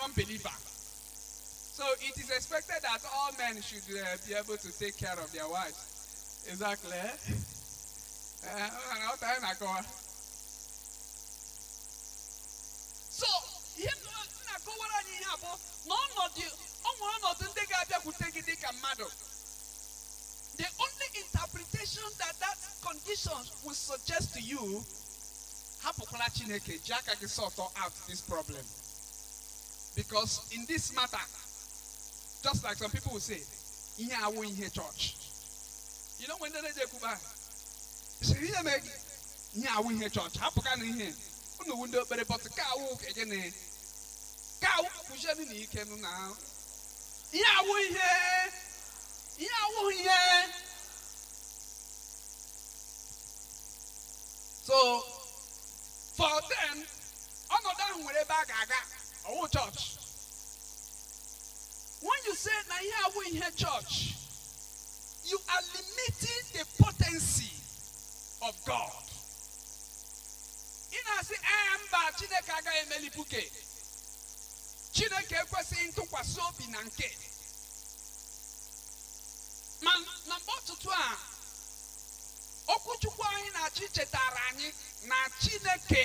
non-believer. So it is expected that all men should be able to take care of their wives. Is that clear? Ọ anyị na-akọwa. So ihe m na-akọwara anyị ihe abụọ na ọnọdụ ọ nwere ọnọdụ ndị ga-abịakwute gị dịka mmadụ. The only interpretation that that condition will suggest to you, hapụkwala Chineke, ji aka gị sort out this problem. Because in this matter, just like some people will say, ihe awụ ihe church. You know when ndị na-eji ekwuba, sịrị ihe mee gị, ihe awụ ihe church, hapụka na ihe. Unu wu ndị okpere, but ka awụ ka gịnị? Ka awụ kwụzienụ na ike nụ na ihe awụ ihe, ihe awụ ihe. So, for them, ọnọdụ ahụ nwere ebe a ga-aga, ọwụ church. When you say na ihe awụ ihe church, you are limiting the potency of God. Ị na-asị, ee, mba, Chineke agaghị emelipuke. Chineke ekwesịghị ntụkwasị obi na nke. Ma na mgbe ọtụtụ a, okwuchukwu anyị na-achọ ichetara anyị na Chineke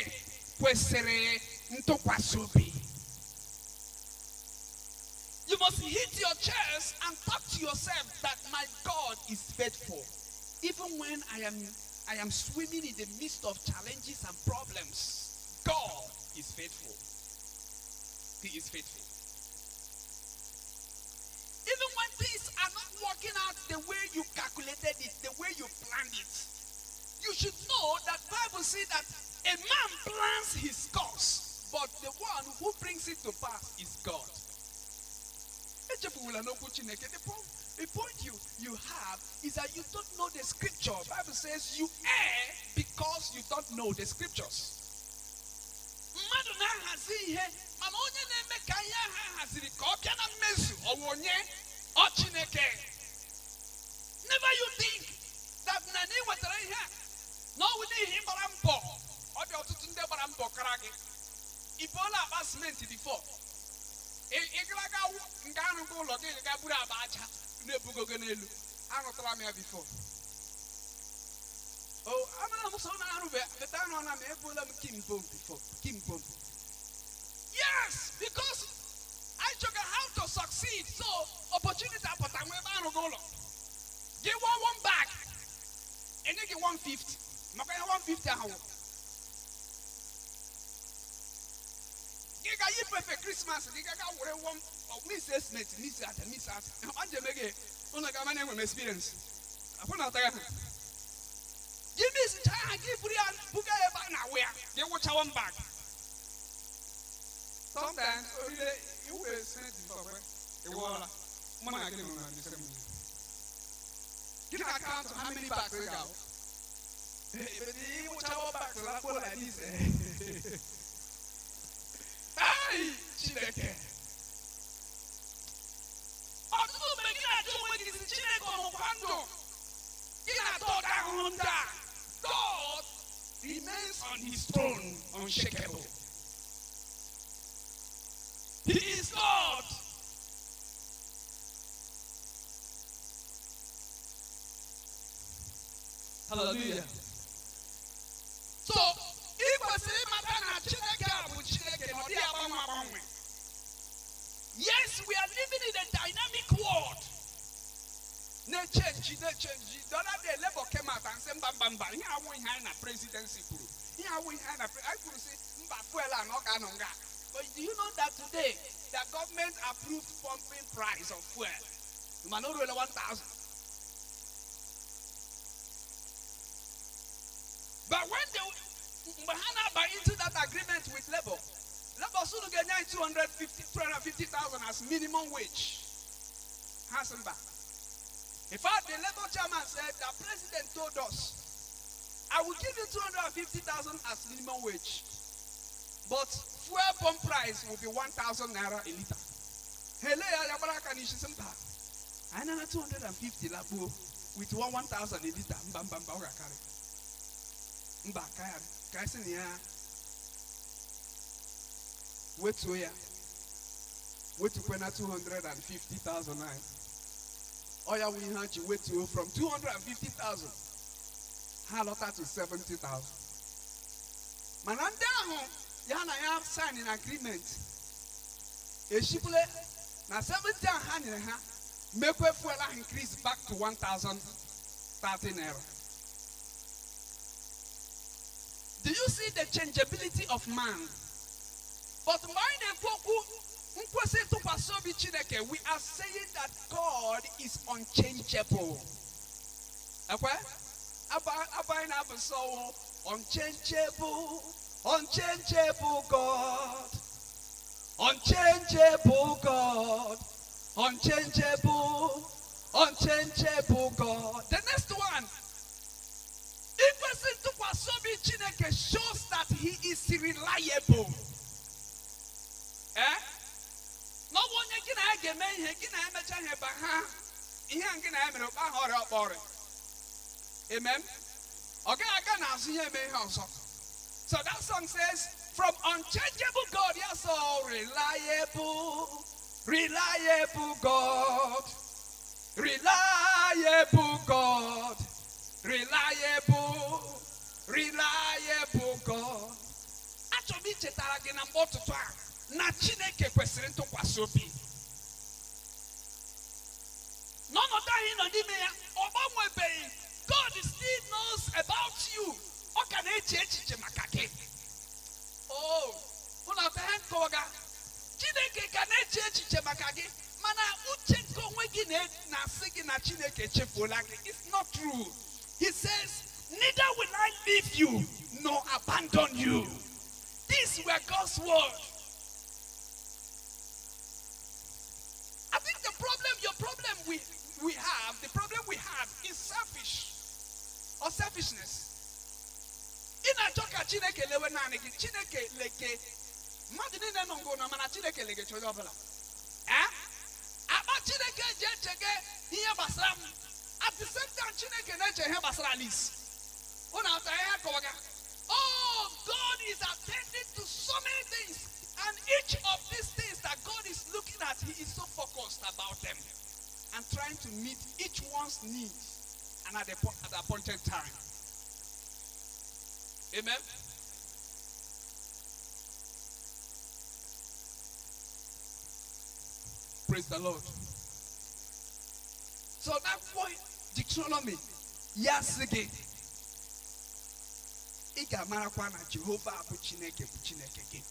kwesịrị ntụkwasị obi. You must hit your chest and talk to yourself that my God is faithful. Even when I am swimming in the midst of challenges and problems, God is faithful. He is faithful. Even when things are not working out the way you calculated it, the way you planned it, you should know that Bible says that a man plans his course, but the one who brings it to pass is God. Echefuwula n'okwu Chineke. The point you have is that you don't know the scripture. Bible says you err because you don't know the scriptures. Mmadụ na-ahazi ihe, mana onye na-eme ka ihe ahụ ahaziri ka ọ bịa na mmezu, ọ wụ onye? Ọ Chineke. Never you think that na ị nwetara ihe a na ọ wụ n'ihi gbara mbọ. Ọ dị ọtụtụ ndị gbara mbọ kara gị. Ị bụọla akpa simenti before. Ị gara aga nga arụgo ụlọ gị, ga buru akpa aja na-ebugo gị n'elu. Arụtara m ya before. O amara m so na arụbe beta arụọla m, ebuola m kimbom before, kimbom. Yes, because I chọga how to succeed. So opportunity apụta nwe ebe arụgo ụlọ gị, one one bag enye gị 150, maka ihe 150 ahụ wụ gị ga yipụ efe Christmas gị, ga were one mix estimate, mix aja, mix aja ọ ji eme gị ụlọ ga mana enwe m experience afọ na ọtaga ha gị mix cha ha, gị buru ya buga ya ebe a na-awụ ya, gị wụcha one bag. Sometimes orile iwe cement before ịwụọla mụ na gị nọ na the same room. Gị na count how many bags ị ga-awụ. But ịwụcha one bag lakpo like this, eh. Ai, Chineke, ọtụtụ mgbe gị na-ajụ onwe gị sị, Chineke, ọ nọkwa ndụ? Gị na-ata ọda ahụhụ ndị a. God remains on his throne, unshakable. He is God. Hallelujah. So ị kwesịrị ịmata na Chineke a bụ Chineke na ọ dịghị agbanwe agbanwe. Yes, we are living in a dynamic world na-echange, na-echange. The other day, Labour came out and say, mba, mba, mba, ihe awụ ihe anyị na presidency kwuru, ihe awụ ihe anyị na anyị kwuru, sị mba, fuel a na ọ ga-anọ nga. But do you know that today the government approved pumping price of fuel, mana o ruola 1000? But when they, mgbe ha na-aba into that agreement with Labour, Labour sị unu ga-enye anyị 250 250,000 as minimum wage, ha sị mba. In fact, the Labour chairman said the president told us, "I will give you 250,000 as minimum wage, but fuel pump price will be 1,000 naira a liter." Hele ya ya gbara aka n'isi, sị mba, anyị nara 250 lakpuo with 1,000 a liter, mba, mba, mba, ọ ga-akarị, mba, ka ya ka anyị sị na ya wetuo ya. Wetukwe na 250,000 anyị. Ọ ya wụ ihe ha ji wetuo from 250,000, ha lọta to 70,000. Mana ndị ahụ ya na ya sign na agreement eshikwule na 70 ahụ ha nyere ha, mekwe fuel ahụ increase back to 1030 naira. Do you see the changeability of man? But mgbe anyị na-ekwu okwu nkwesị ntụkwasị obi Chineke, we are saying that God is unchangeable. Ekwe abụ anyị na-abụ sọwụ, "Unchangeable, unchangeable God, unchangeable God, unchangeable, unchangeable God." The next one, ikwesị ntụkwasị obi Chineke shows that he is reliable. Eh? N'ọbụ onye gị na ya ga-eme ihe, gị na ya emecha ihe ba ha, ihe a gị na ya mere ụkpa ahụ ọrịa ọkpọrị. Amen. Ọ gaghị aga n'azụ ihe eme ihe ọzọ. So that song says, from unchangeable God, yes, so reliable, reliable God, reliable God, reliable, reliable God. Achọrọ m ichetara gị na mgbe ụtụtụ a na Chineke kwesịrị ntụkwasị obi. N'ọnọdụ anyị nọ n'ime ya, ọ gbanwebeghị. God still knows about you. Ọ ka na-eche echiche maka gị. Oh, ụlọ atọ ha nkọwaga. Chineke ka na-eche echiche maka gị, mana uche nke onwe gị na-asị gị na Chineke echefuola gị. It's not true. He says, "Neither will I leave you nor abandon you." These were God's word. I think the problem, your problem we have, the problem we have is selfish or selfishness. Ị na-achọ ka Chineke lewe naanị gị. Chineke leke mmadụ niile nọ ngụ na, mana Chineke legecha onye ọbụla. Eh? Akpa Chineke ji eche gị ihe gbasara m. At the same time, Chineke na-eche ihe gbasara Alice. Unu ata ihe akọwaga. Oh, God is attending to so many things. And each of these things that God is looking at, He is so focused about them and trying to meet each one's needs and at the appointed time. Amen. Praise the Lord. So that point, Deuteronomy, ya sị gị, ị ga-amarakwa na Jehova bụ Chineke bụ Chineke gị.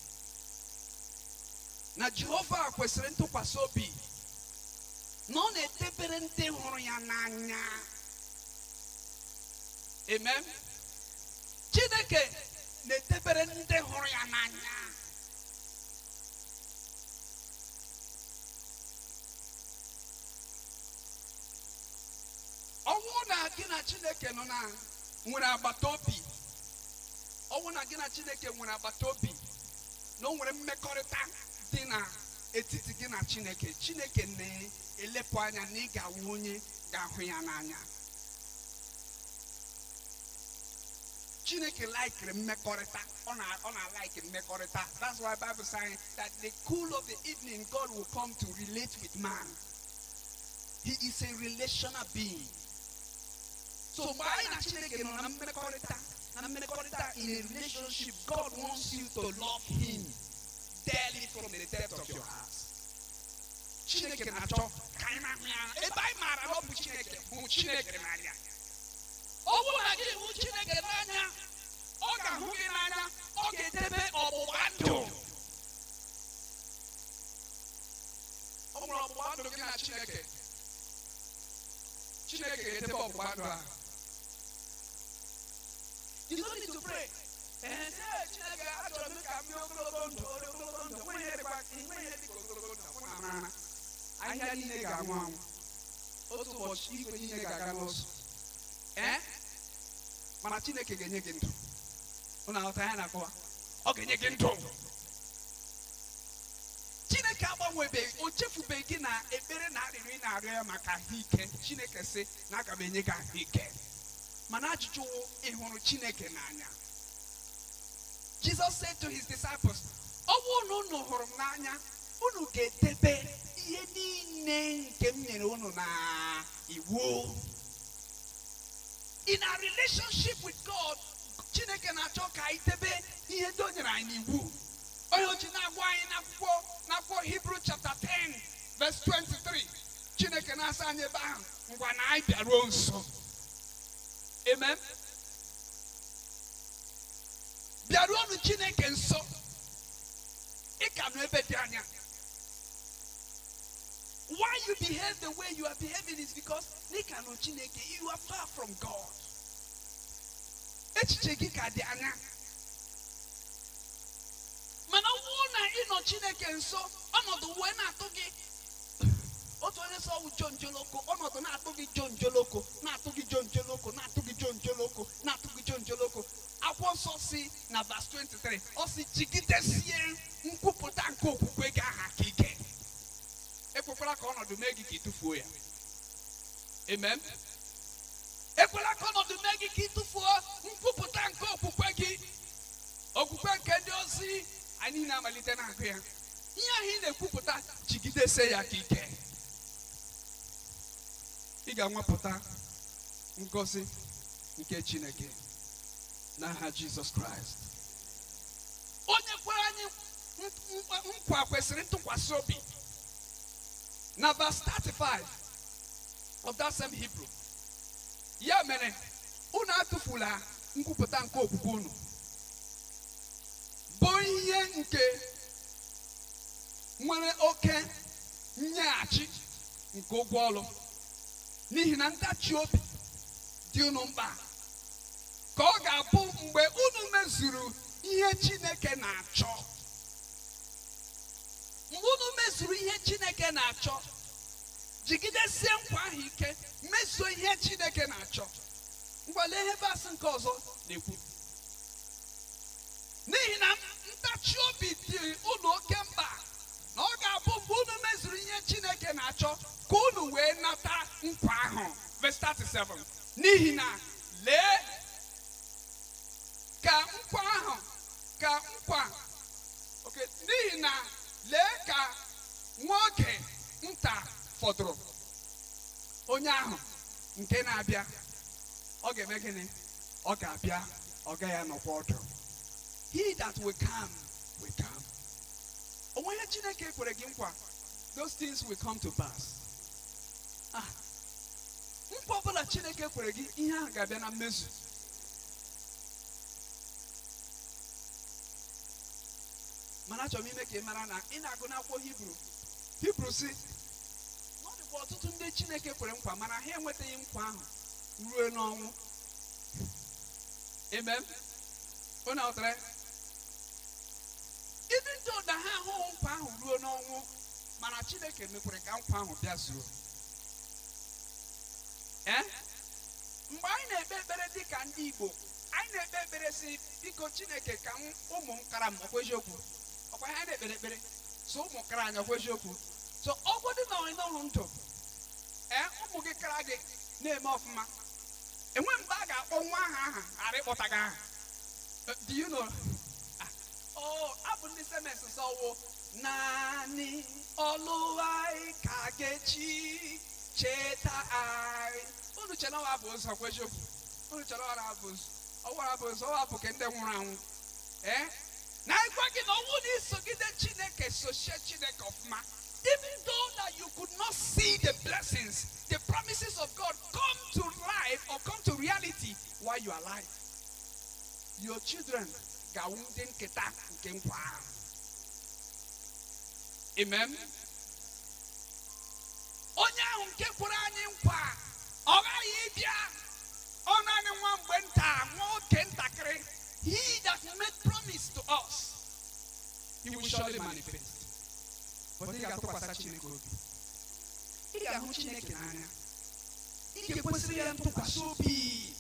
Na Jehova kwesịrị ntụkwasị obi, na ọ na-edebere ndị hụrụ ya n'anya. Amen. Chineke na-edebere ndị hụrụ ya n'anya. Ọnwụ na gị na Chineke nọ na nwere agbata obi, ọnwụ na gị na Chineke nwere agbata obi, na o nwere mmekọrịta dị n'etiti gị na Chineke, Chineke na-elepụ anya na ị ga-awụ onye ga-ahụ ya n'anya. Chineke likere mmekọrịta. Ọ na-like mmekọrịta. That's why Bible saying that the cool of the evening, God will come to relate with man. He is a relational being. So mgbe anyị na Chineke nọ na mmekọrịta, na mmekọrịta, in a relationship, God wants you to love him dearly from the depth of your heart. Chineke na-achọ ka anyị na-ahụ ya, ebe anyị maara na ọ bụ Chineke, hụ Chineke n'anya. Ọ bụrụ na gị hụ Chineke n'anya, ọ ga-ahụ gị n'anya, ọ ga-edebe ọgbụgba ndụ. Ọ nwere ọgbụgba ndụ gị na Chineke. Chineke ga-edebe ọgbụgba ndụ ahụ. You don't need to pray. Ee, Chineke, achọrọ m ka m dị ogologo ndụ, ogologo ndụ. Enweghị ihe dịkwa, enweghị ihe dịka ogologo ndụ. Ọ na-amara ahịhịa niile ga-anwụ anwụ. Otu ụbọchị, igwe niile ga-aga n'ọsọ. Ee, mana Chineke ga-enye gị ndụ. Unu aghọta ya na-akọwa? Ọ ga-enye gị ndụ. Chineke agbanwebeghị, o chefubeghị gị na ekpere na arịrịọ ị na-arịọ ya maka ahụike. Chineke sị na aga m enye gị ahụike, mana ajụjụ wụ, ị hụrụ Chineke n'anya? Jesus said to his disciples, ọ bụrụ na unu hụrụ m n'anya, unu ga-edebe niile nke m nyere unu na iwu. In our relationship with God, Chineke na-achọ ka anyị debe ihe ndị o nyere anyị n'iwu. Onye oji na-agwa anyị n'akwụkwọ Hebrew chapter 10 verse 23, Chineke na-asa anyị ebe ahụ, ngwa na anyị bịaruo nso. Amen. Bịaruonu Chineke nso. Ị ka nọ ebe dị anya. Why you behave the way you are behaving is because ị ka nọ Chineke, you are far from God. Echiche gị ka dị anya. Mana ọ bụrụ na ị nọ Chineke nso, ọnọdụ wee na-atụ gị, otu onye sọ ọwụ jonjoloko, ọnọdụ na-atụ gị jonjoloko, na-atụ gị jonjoloko, na-atụ gị jonjoloko, na-atụ gị jonjoloko. Akwụkwọ nsọ si na verse 23, ọ si jigidesie nkwupụta nke okwukwe gị aha ka ike. Ekwekwala ka ọnọdụ mee gị ka ị tụfuo ya. Amen. Ekwela ka ọnọdụ mee gị ka ị tụfuo nkwupụta nke okwukwe gị, okwukwe nke ndị ozi anyị niile amalite na-agụ ya. Ihe ahụ ị na-ekwupụta, jigidesie ya ka ike. Ị ga-anwapụta ngọzi nke Chineke n'aha Jizọs Kraịst. Onye kwere anyị nkwa kwesịrị ntụkwasị obi. Na verse 35 of that same Hebrew, ya mere unu atụfula nkwupụta nke okwukwe unu, bụ ihe nke nwere oke nyeghachi nke ụgwọ ọlụ, n'ihi na ntachi obi dị unu mkpa, ka ọ ga-abụ mgbe unu mezuru ihe Chineke na-achọ. Mgbe unu mezuru ihe Chineke na-achọ, jigidesie nkwa ahụ ike, mezuo ihe Chineke na-achọ. Ngwa, lee ihe verse nke ọzọ na-ekwu: n'ihi na ntachi obi dị unu oke mkpa, na ọ ga-abụ mgbe unu mezuru ihe Chineke na-achọ ka unu wee nata nkwa ahụ. Verse 37, n'ihi na lee ka nkwa ahụ ka nkwa, okay, n'ihi na lee ka nwa oge nta fọdụrụ, onye ahụ nke na-abịa, ọ ga-eme gịnị? Ọ ga-abịa, ọ gaghị anọkwa ọdụ. He that will come will come. Onwe ihe Chineke kwere gị nkwa, those things will come to pass. Ah, nkwa ọbụla Chineke kwere gị, ihe ahụ ga-abịa na mmezu. Mana achọrọ m ime ka ị mara na ị na-agụ n'akwụkwọ Hibru, Hibru si na ọ dịkwa ọtụtụ ndị Chineke kwere nkwa, mana ha enwetaghị nkwa ahụ ruo n'ọnwụ. Amen. Unu ghọtara? Even though na ha ahụghị nkwa ahụ ruo n'ọnwụ, mana Chineke mekwere ka nkwa ahụ bịa zuo. Ee, mgbe anyị na-ekpe ekpere dị ka ndị Igbo, anyị na-ekpe ekpere si, biko Chineke, ka ụmụ m kara m. Ọkwa eziokwu? Ọkwa anyị na-ekpere ekpere so ụmụ kara anyị? Ọkwa eziokwu? So ọgwụ dị na ọnọrụ ndụ, ee, ụmụ gị kara gị na-eme ọfụma, enwe mgbe a ga-akpọ nwa ahụ aha ghara ịkpọta gị aha. Do you know? Ah, oh, abụ ndị semes sọwụ naanị ọlụ anyị ka ga-echi cheta anyị. Unu chere ọwa bụ ụzọ kwa eziokwu? Unu chere ọwa abụ ụzọ? Ọwa abụ ụzọ, ọwa bụ nke ndị nwụrụ anwụ. Ee, na ịgwa gị na ọnwụ na isogide Chineke, sochie Chineke ọfụma, even though that you could not see the blessings, the promises of God come to life or come to reality while you are alive, your children ga-awụ ndị nketa nke nkwa ahụ. Amen. Onye ahụ nke kwere anyị nkwa, ọ ghaghị ịbịa. Ọ naanị nwa mgbe nta, nwa oge ntakịrị. He that made promise to us, he will surely manifest. But ị ga-atụkwasị Chineke obi, ị ga-ahụ Chineke n'anya, ị ga-ekwesịrị ya ntụkwasị obi.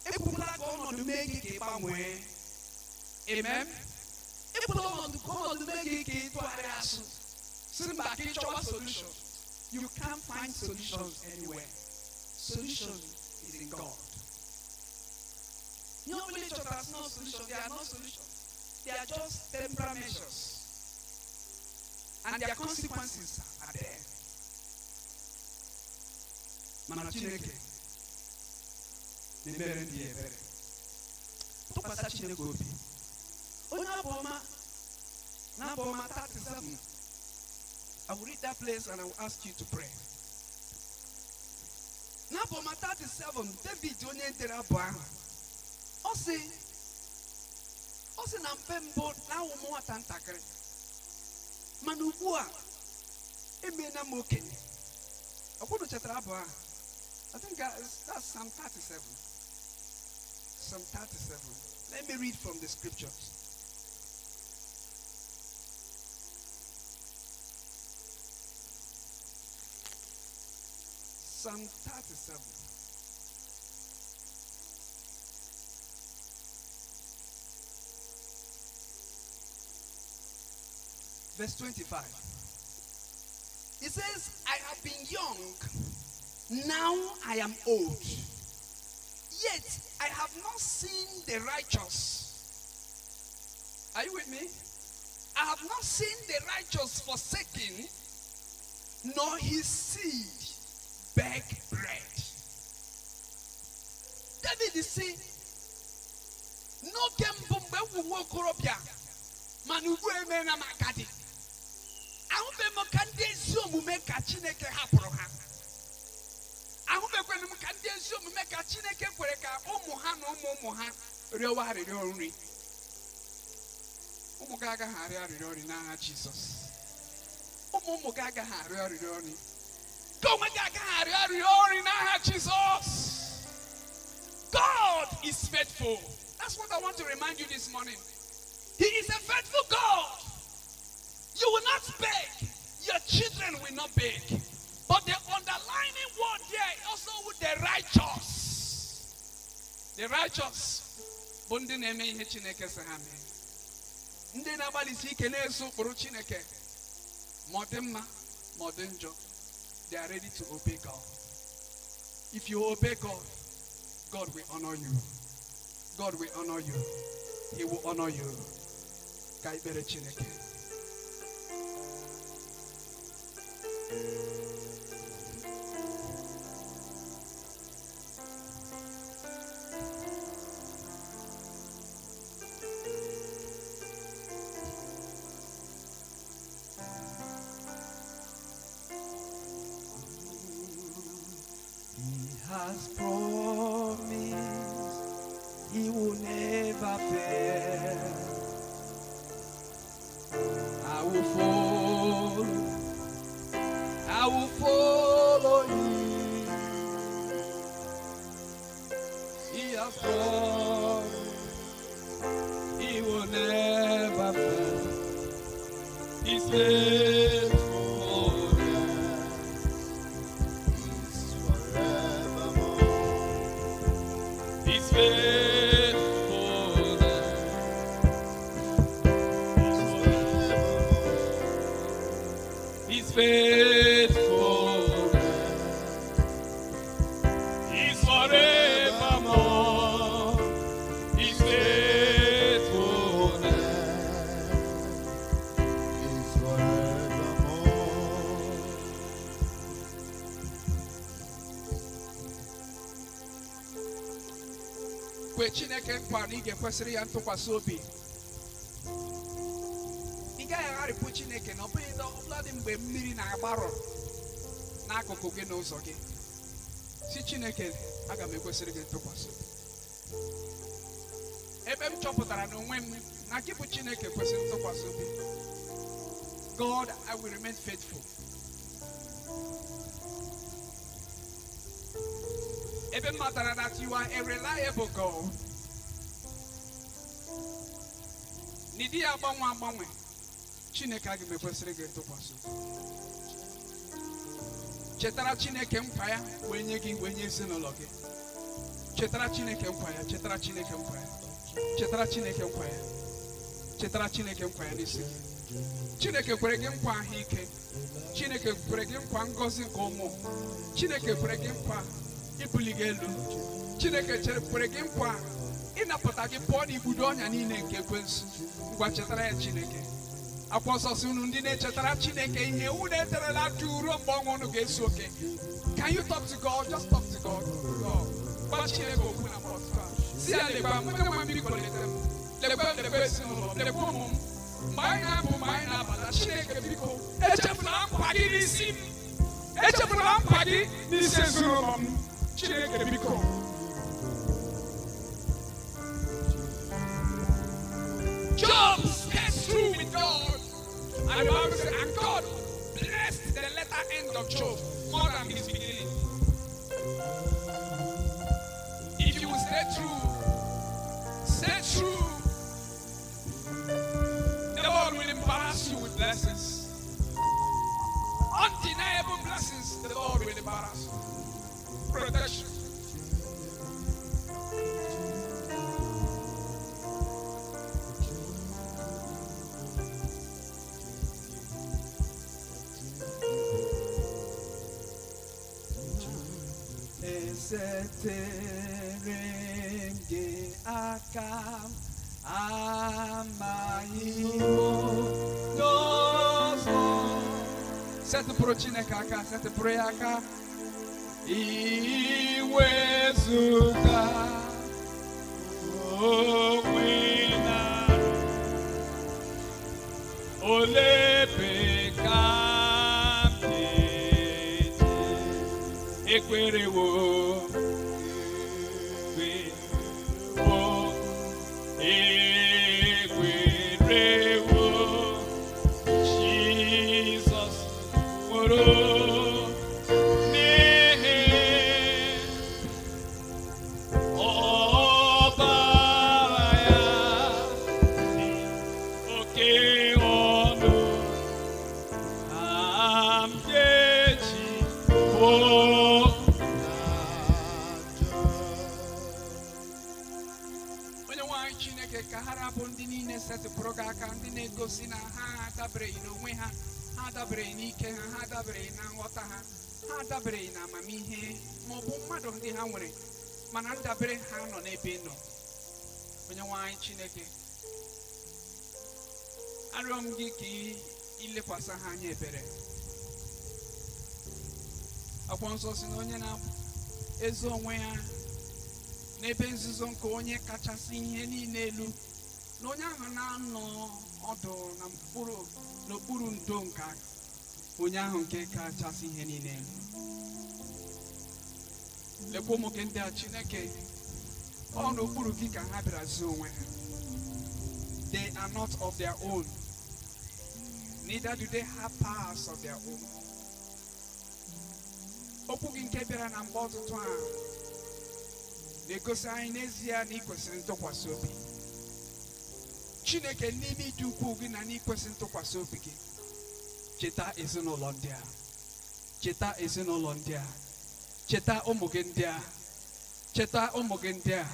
Ekwukwala ka ọnọdụ mee gị ka ị gbanwee. Amen. Ekwela ọnọdụ ka ọnọdụ mee gị ka ị tụgharịa asụ, si mba, ka ị chọwa solution. You can't find solutions anywhere. Solution is in God. Ihe ọbụla ị chọtara is not solution. They are not solution. They are just temporary measures, and their consequences are there. Mana Chineke na-emere ndị ya ebere. Tụkwasị Chineke obi. Onye abụọma na Abụọma 37, I will read that place and I will ask you to pray. N'Abụọma 37, David onye dere abụ ahụ, ọ sị na mgbe mbụ na awụ m nwata ntakịrị, mana ugbu a emeela m okenye. Ọkwụnụ chetara abụ ahụ? I think that's Psalm 37. Psalm 37. Let me read from the scriptures. Psalm 37. Verse 25. It says, "I have been young, now I am old. Yet I have not seen the righteous." Are you with me? "I have not seen the righteous forsaken, nor his seed beg bread." David sị, n'oge mbụ mgbe m bụ nwa okorobịa, mana ugbu a emeela m agadi, ahụbeghị m ka ndị ezi omume ka Chineke hapụrụ ha. Ahụbekwana m ka ndị ezi omume ka Chineke kwere ka ụmụ ha na ụmụ ụmụ ha rịọwa arịrịọ nri. Ụmụ gị agaghị arịọ arịrịọ nri n'aha Jizọs. Ụmụ ụmụ gị agaghị arịọ arịrịọ nri. Gị onwe gị agaghị arịọ arịrịọ nri n'aha Jizọs. God is faithful. That's what I want to remind you this morning. He is a faithful God. You will not beg. Your children will not beg. But the underlining word there also with the righteous. The righteous bụ ndị na-eme ihe Chineke sị ha mee. Ndị na-agbalịsi ike na-eso ụkpụrụ Chineke. Ma ọ dị mma, ma ọ dị njọ. They are ready to obey God. If you obey God, God will honor you. God will honor you. He will honor you. Ka ikpere Chineke. He has promised he will never fail. I will follow, I will follow him. He has promised he will never fail. His faithfulness is forevermore. His faithfulness Is forevermore. His faithfulness is forevermore. His faithfulness Is forevermore. Kwe Chineke nkwa na ị ga-ekwesịrị ya ntụkwasị obi. Ị gaghị agharịpụ Chineke na ọ bụghị na ọbụladị mgbe mmiri na-agbarụ n'akụkụ gị n'ụzọ gị. Si Chineke, aga m ekwesịrị gị ntụkwasị obi. Ebe m chọpụtara n'onwe m na gị bụ Chineke kwesịrị ntụkwasị obi, God, I will remain faithful. Ebe m matara that you are a reliable God, n'ịdị ya agbanwe agbanwe, Chineke, aga m ekwesịrị gị ntụkwasị obi. Chetara Chineke nkwa ya wee nye gị, wee nye ezinụlọ gị. Chetara Chineke nkwa ya. Chetara Chineke nkwa ya. Chetara Chineke nkwa ya. Chetara Chineke nkwa ya n'isi gị. Chineke kwere gị nkwa ahụike. Chineke kwere gị nkwa ngọzi nke ụmụ. Chineke kwere gị nkwa ibuli gị elu. Chineke chere kwere gị nkwa ịnapụta gị pụọ n'igbudo ọnya niile nke ekwensu. Ngwa, chetara ya Chineke. Akwụkwọ Nsọ si unu ndị na-echetara Chineke ihe, unu ederela jụụ ruo mgbe ọnwụ unu ga-ezu oke. Can you talk to God? Just talk to God. God. Gwa Chineke okwu na mkpọtụ a. Si ya, lekwa m, onye nwe m, biko leta m. Lekwa m, lekwa ezinụlọ m, lekwa ụmụ m. Mgbe anyị na-apụ, mgbe anyị na-abata, Chineke, biko echefula nkwa gị n'isi m. Echefula nkwa gị n'isi ezinụlọ m. Chineke, biko. Job stayed true with God. And the Bible says, and God blessed the latter end of Job more than his beginning. If you will stay true, the Lord will embarrass you with blessings. Undeniable blessings, the Lord will embarrass you. Protection. Esetere m gị aka m, amaghị m n'ọzọ. Setịpụrụ Chineke aka, setịpụrụ ya aka. Iwezuga onwe na olee ebe ka m ga-eje? Ekwerewo, ekwerewo, ekwerewo, Jizọs nwụrụ n'ihi ọbara ya dị oke ọnụ m ga-eji pụọ. Onye nwanyị Chineke, ka ha rabụ ndị niile setịpụrụ gị aka, ndị na-egosi na ha adabereghị n'onwe ha, ha adabereghị n'ike ha, ha adabereghị na nghọta ha, ha adabereghị na amamihe ma ọ bụ mmadụ ndị ha nwere, mana ndabere ha nọ n'ebe ị nọ. Onye nwanyị Chineke, arịọ m gị ka ị ilekwasị ha anya ebere. Akwụkwọ Nsọ si na onye na-ezo onwe ya n'ebe nzuzo nke onye kachasị ihe niile elu, na onye ahụ na-anọ ọdụ na mkpụrụ n'okpuru ndo nke onye ahụ nke kachasị ihe niile elu. Lekwa ụmụ gị ndị a, Chineke, ọ n'okpuru gị ka ha bịara zuo onwe ha. They are not of their own, neither do they have powers of their own. Okwu gị nke bịara na mgbe ọtụtụ a na-egosi anyị n'ezie na ị kwesịrị ntụkwasị obi. Chineke, n'ime ịdị ukwuu gị na n'ikwesị ntụkwasị obi gị, cheta ezinụlọ ndị a, cheta ezinụlọ ndị a, cheta ụmụ gị ndị a, cheta ụmụ gị ndị a,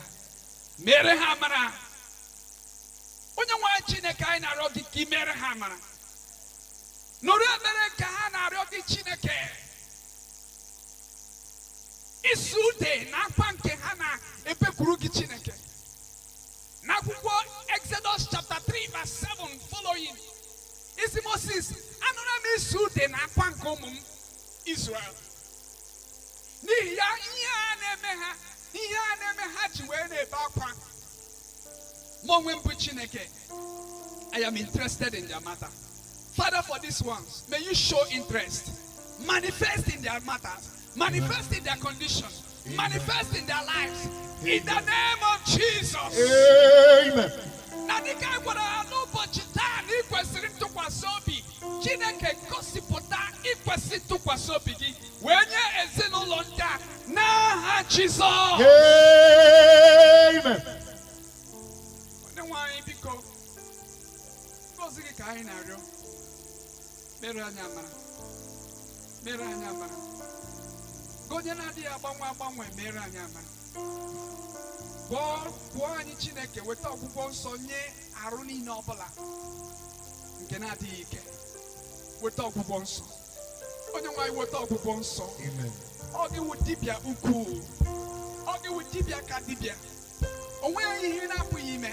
mere ha amara. Onye nwe anyị Chineke, anyị na-arịọ gị ka ị mere ha amara. Nụrụ ekpere ka ha na-arịọ gị, Chineke. Isi ude na akwa nke ha na-ebekwuru gị, Chineke. N'akwụkwọ Exodus chapter 3 verse 7 following, isi Moses, anụrụ m isi ude na akwa nke ụmụ m Israel. N'ihi ya, ihe a na-eme ha, ihe a na-eme ha ji wee na-ebe akwa, mụ onwe m bụ Chineke, I am interested in their matter. Father, for these ones, may you show interest, manifest in their matters, manifest in their condition, manifest in their lives, in the name of Jesus. Amen. Na dịka anyị gwara ha n'ụbọchị taa na ikwesịrị ntụkwasị obi, Chineke, gosipụta ikwesị ntụkwasị obi gị wee nye ezinụlọ ndị a n'aha Jizọs. Amen. Onye nwe anyị, biko, ngọzi gị ka anyị na-arịọ. Mere anyị amara, mere anyị amara. Gị onye na-adịghị agbanwe agbanwe, mere anyị amara. Gwọọ, gwọọ anyị, Chineke. Weta ọgwụgwọ nsọ nye arụ niile ọbụla nke na-adịghị ike. Weta ọgwụgwọ nsọ, onye nwe anyị, weta ọgwụgwọ nsọ. Amen. Ọ gị wụ dibịa ukwuu, ọ gị wụ dibịa ka dibịa. O nweghị ihe ị na-apụghị ime.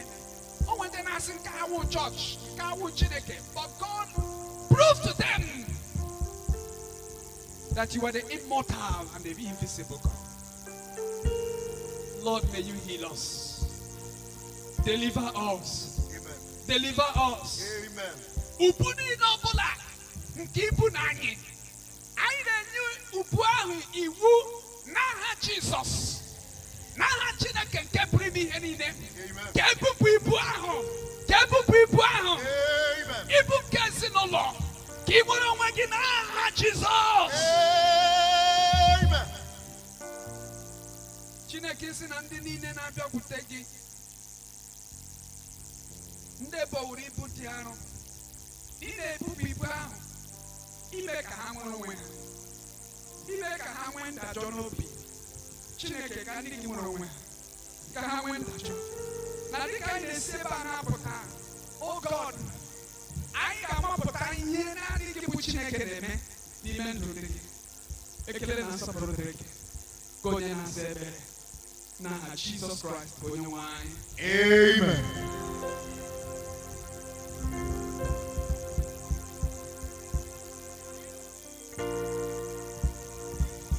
O nwere ndị na-asị nke awụ chọọchị, nke awụ Chineke, but God proved to them that you are the immortal and the invisible God. Lord, may you heal us, deliver us. Amen. Deliver us. Amen. Ubu niile ọbụla nke ibu na anyị, anyị na-enye ubu ahụ iwu n'aha Jizọs, n'aha Chineke nke pụrụ ime ihe niile. Amen. Ka ebupụ ibu ahụ, ka ebupụ ibu ahụ. Amen. Ibu nke ezinụlọ, ka ị nwere onwe gị n'aha Jizọs. Amen. Chineke si na ndị niile na-abịakwute gị, ndị bọwuru ibu dị arọ, ị na-ebupụ ibu ahụ ime ka ha nwere onwe ha, ime ka ha nwee ndajọ n'obi. Chineke, ka ndị gị nwere onwe ha, ka ha nwee ndajọ na dịka anyị na-esi ebe a na-apụta, o God, anyị ga-amapụta ihe naanị gị bụ Chineke na-eme n'ime ndụ ndị gị. Ekele na nsọpụrụ dịrị gị, ka onye na-asa ebere, n'aha Jizọs Kraịst bụ onye nwe anyị. Amen.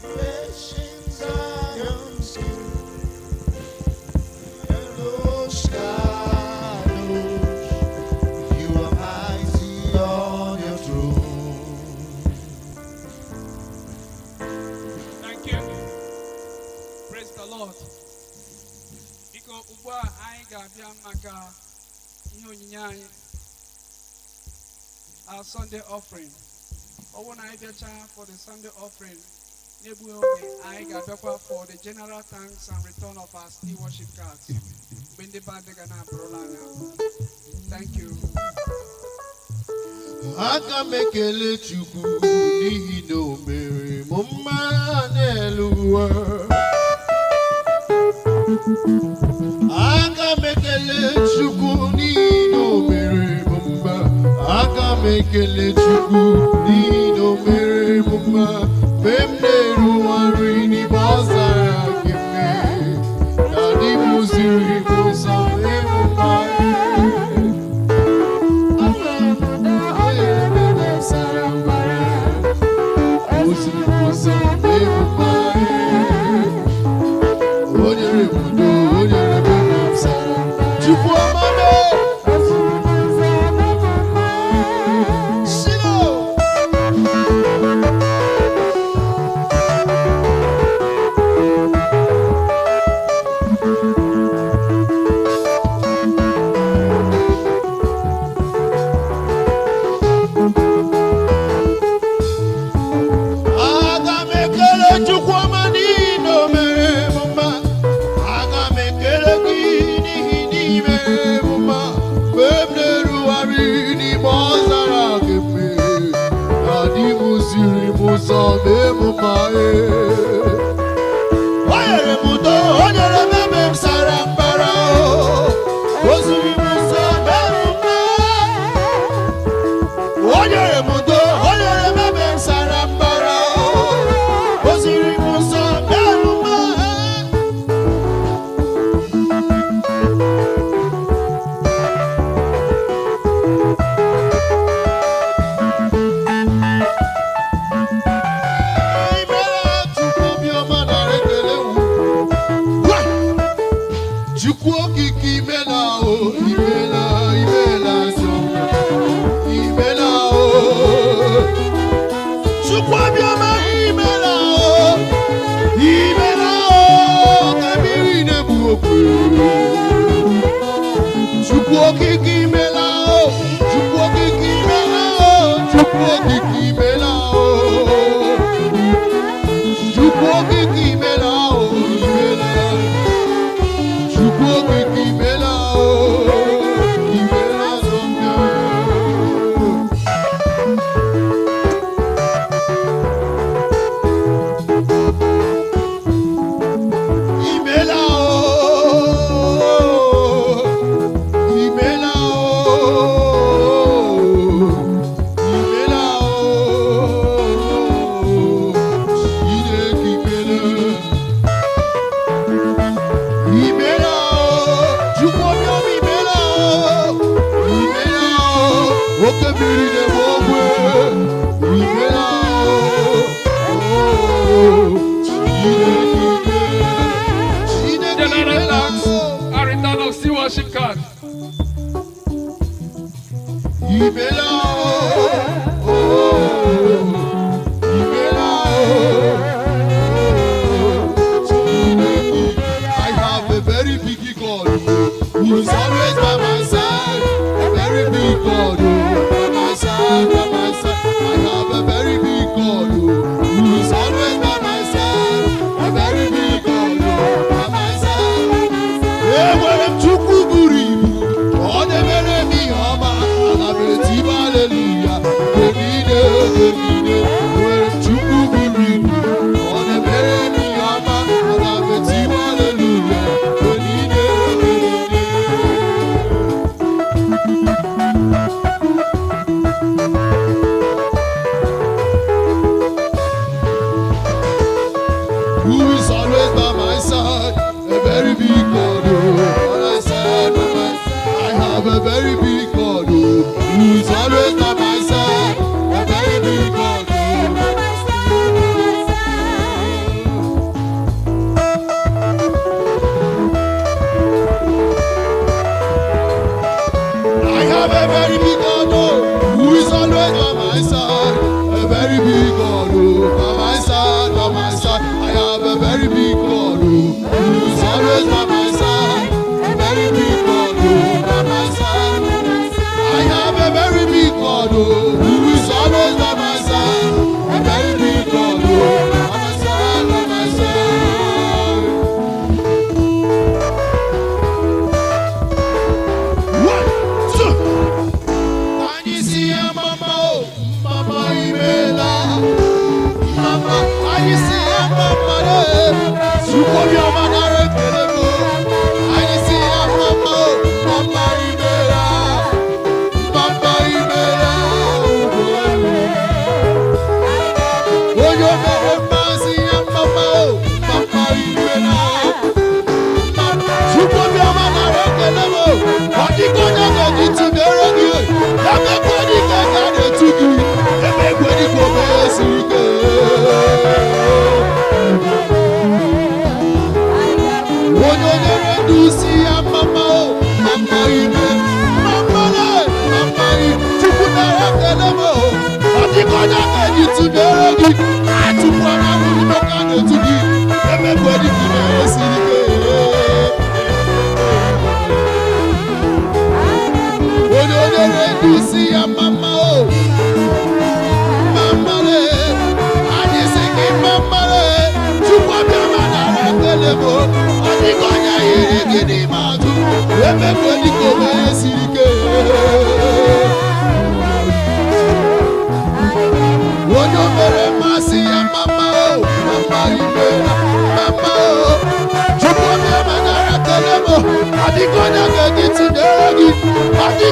Blessing Zion's King and those shadows, you are mighty on your throne. Thank you. Praise the Lord. Biko, ugbu a anyị ga-abịa maka ihe onyinye anyị. Our Sunday offering. Ọ bụrụ na anyị bịachaa for the Sunday offering, n'egbughị oge anyị ga-abịakwa for the general thanks and return of our stewardship cards. Mgbe ndị band ga na-abụrụla anyị abụ. Thank you. Aga m ekele Chukwu n'ihi na o mere m mma n'elu ụwa. Aga m ekele Chukwu n'ihi na o mere m mma. Aga m ekele Chukwu n'ihi na o mere m mma. Mgbe m na-erugharị n'ime ọzara nke mmehie, na di m ziri m ụzọ mee m mma. O nyere m ebe sara mbara. O ziri m ụzọ mee m mma. O nyere m udo, o nyere m ebe sara. Chukwu ọma mee. Shilo! Aga m ekele Chukwu ọma n'ihi na o mere m mma. Aga m ekele gị n'ihi na ị mere m mma. Mgbe m na-erugharị n'ime ọzara gị mmehie, na di m ziri m ụzọ mee m mma. O nyere m udo, o nyere m ebe m sara mbara. O ziri m ụzọ mee m mma. O nyere m udo, o nyere m ebe m sara mbara. O ziri m ụzọ mee m mma. Imela, Chukwu obiọma, nara ekele wu. Wa! Chukwu okike, imela o, imela, imela nsọ. Imela o. Chukwu obiọma, imela o. Imela o, ka mmiri na-egbu okwe. Chukwu okike, imela o. Chukwu okike, imela o. Chukwu okike, imela o. Chukwu okike, imela o, imela. Chukwu okike, imela o, imela zọmbịa. Imela o, imela o, imela o.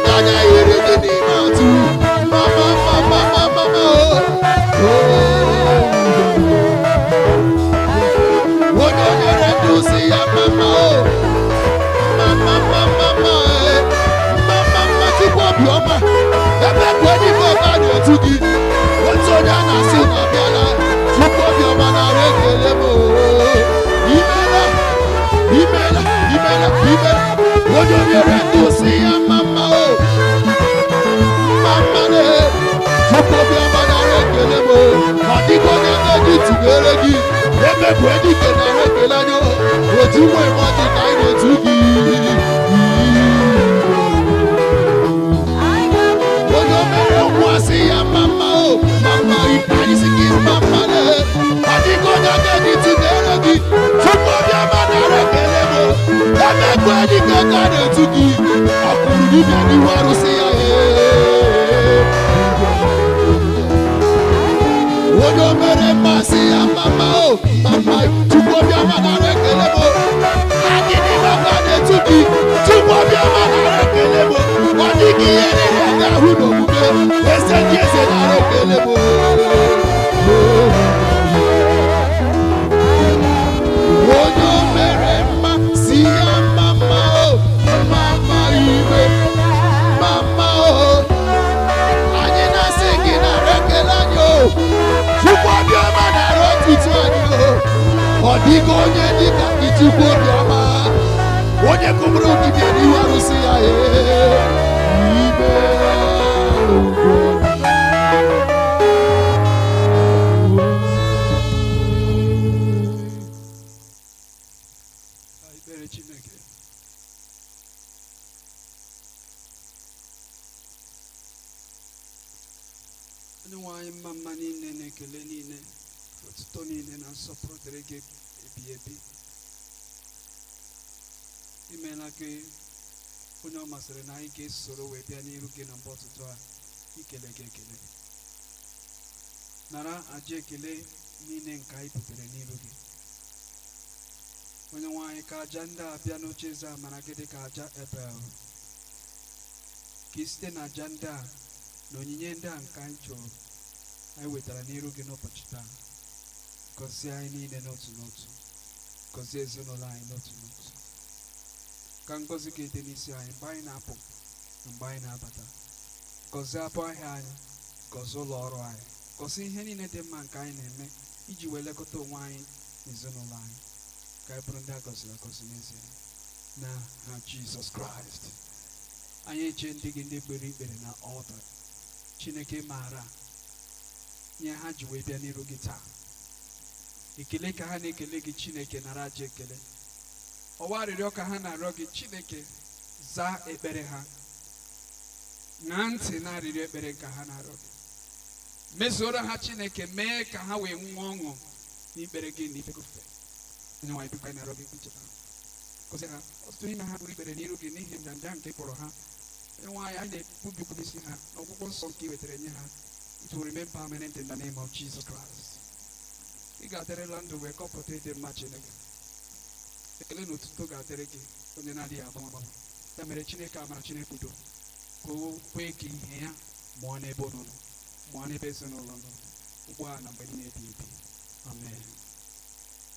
dịghị onye yiri gị n'ime otu. Mama, mama, mama, mama, oh. Onye o nyere ndụ si ya mama o. Mama, mama, mama, eh. Mama, mma, Chukwu obiọma. Ebe bụ enyi m ọga na-etu gị. Otu onye a na-asị na ọbịala. Chukwu obiọma nara ekele m o. Imeela, imeela, imeela, imeela. Onye o nyere ndụ si ya mama o. Mama le. Chukwu obiọma nara ekele m o. Ọ dịghị onye ga-eji tụnyere gị. Ebe bụ enyi gị nara ekele anyị o. Otu nwe m ọjị ka anyị na-etu gị. Onye o mere nwa sị ya mama o, mama anyị sị gị mama le. Ọ dịghị onye ga-eji tụnyere gị. Chukwu obiọma nara ekele m o. Ebe bụ enyi gị ka a na-etu gị. Ọ kwuru dibịa n'ihu arụsị ya ee. Onye o mere mmasị ya mama o, mama, Chukwu obiọma nara ekele m o. Anyị n'ime ọkụ a na-etu gị. Chukwu obiọma nara ekele m o. Ọ dịghị ihe niile a ga-ahụ n'omume. Eze ndị eze nara ekele m o. Onye o mere mma si ya mama o, mama ibe, mama o. Anyị na-asị gị nara ekele anyị o. Chukwu obiọma nara otuto anyị o. Ọ dịghị onye dịka gị, Chukwu obiọma. Onye kụgburu dibịa n'ihu arụsị ya ee. Imeela ugo. Ka ikpere Chineke. Onye nwe anyị, mma mma niile na ekele niile, otuto niile na nsọpụrụ dịrị gị ebi ebi. Imeela gị onye ọ masịrị na anyị ga-esoro wee bịa n'iru gị na mgbe ọtụtụ a ikele gị ekele. Nara aja ekele niile nke anyị butere n'iru gị. Onye nwe anyị, ka aja ndị a bịa n'oche eze amara gị dịka aja Ebel, ka i site na aja ndị a na onyinye ndị a nke anyị chụrụ, anyị wetara n'iru gị n'ụbọchị taa, gọzie anyị niile n'otu n'otu, gọzie ezinụlọ anyị n'otu n'otu. Ka ngọzi gị dị n'isi anyị mgbe anyị na-apụ na mgbe anyị na-abata. Gọzie abụ ahịa anyị, gọzie ụlọ ọrụ anyị, gọzie ihe niile dị mma nke anyị na-eme iji wee lekọta onwe anyị na ezinụlọ anyị, ka anyị bụrụ ndị a gọziri agọzi n'ezie n'aha Jizọs Kraịst. Anyị eche ndị gị ndị kpere ikpere na altar. Chineke maara ihe ha ji wee bịa n'iru gị taa. Ekele ka ha na-ekele gị. Chineke, nara aja ekele. Ọwa arịrịọ ka ha na-arịọ gị. Chineke, zaa ekpere ha. Ṅaa ntị na arịrịọ ekpere ka ha na-arịọ gị. Mezuoro ha. Chineke, mee ka ha wee nwee ọṅụ n'ikpere gị na ife gị ofufe. Onye nwaanyị, biko, anyị na-arịọ gị, icheta ha, gọzie ha. Ọtụtụ n'ime ha buru ikpere n'iru gị n'ihi ndanda nke ị kpọrọ ha. Onye nwaanyị, anyị na-ekwubi okwu n'isi ha na ọgwụgwọ nsọ nke ị wetara nye ha, it will remain permanent in the name of Jesus Christ. Ị ga-adịrịla ndụ wee kọpụta ịdị mma Chineke. Ekele na otuto ga-adịrị gị, onye na-adịghị agbanwe agbanwe. Ya mere, Chineke amara, Chineke udo, ka o kwee ka ihe ya mụọ n'ebe unu nọ, mụọ n'ebe ezinụlọ nọ, ugbu a na mgbe niile ebighị ebi. Amen,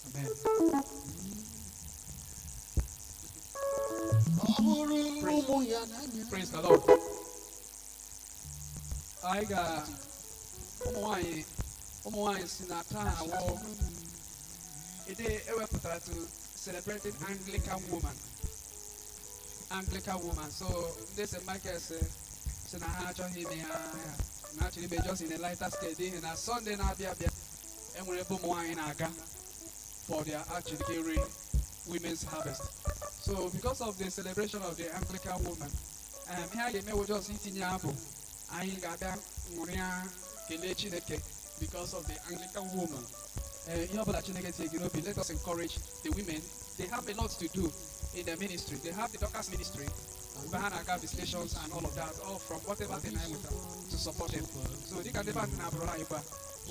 amen. Ọ hụrụ ụmụ ya n'anya. Praise the Lord. Anyị ga ụmụ nwanyị si na taa awụ ede ewepụtara to celebrating Anglican woman, Anglican woman. So ndị St. Michael si na ha achọghị ime ya ya na achọrọ ime just in a lighter scale, n'ihi na Sunday na-abịa abịa enwere ebe ụmụ nwanyị na-aga for their Archdeaconry Women's Harvest. So because of the celebration of the Anglican woman, ihe a ga-eme bụ just itinye abụ, anyị ga-abịa ṅụrịa, kelee Chineke because of the Anglican woman. Ihe ọbụla Chineke tie gị n'obi, let us encourage the women. They have a lot to do in their ministry. They have the Dorcas ministry ebe ha na-aga visitations and all of that, all from whatever thing anyị nwetara to support them. So dịka ndị band na-abụrụ anyị ugbu a,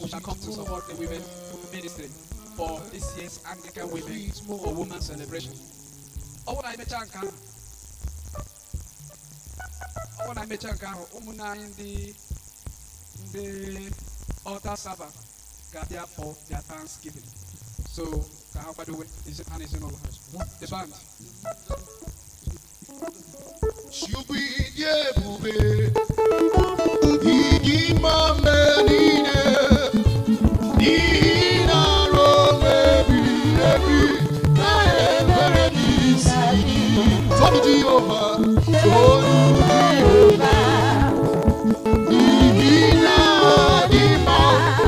we shall come to support the women ministry for this year's Anglican Women or Women celebration. Ọ bụrụ na emechaa nke ahụ, Ọ na mmecha nke ahụ, ụmụnne anyị ndị altar server ga-abịa for their thanksgiving. So ka ha kwadowe ha na ezinụlọ ha. The band. Chukwu ịdị ebube, ịdị mma mgbe niile, n'ihi na arụ onwe ebighị ebi, na ebere n'isi gị. Toonu Jehova, toonu Jehova, n'ihi na ọ dị mma.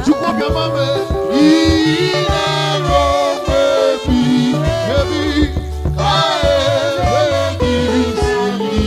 Chukwu obiọma mee, n'ihi na arụ onwe ebighị ebi, ka ebere n'isi gị.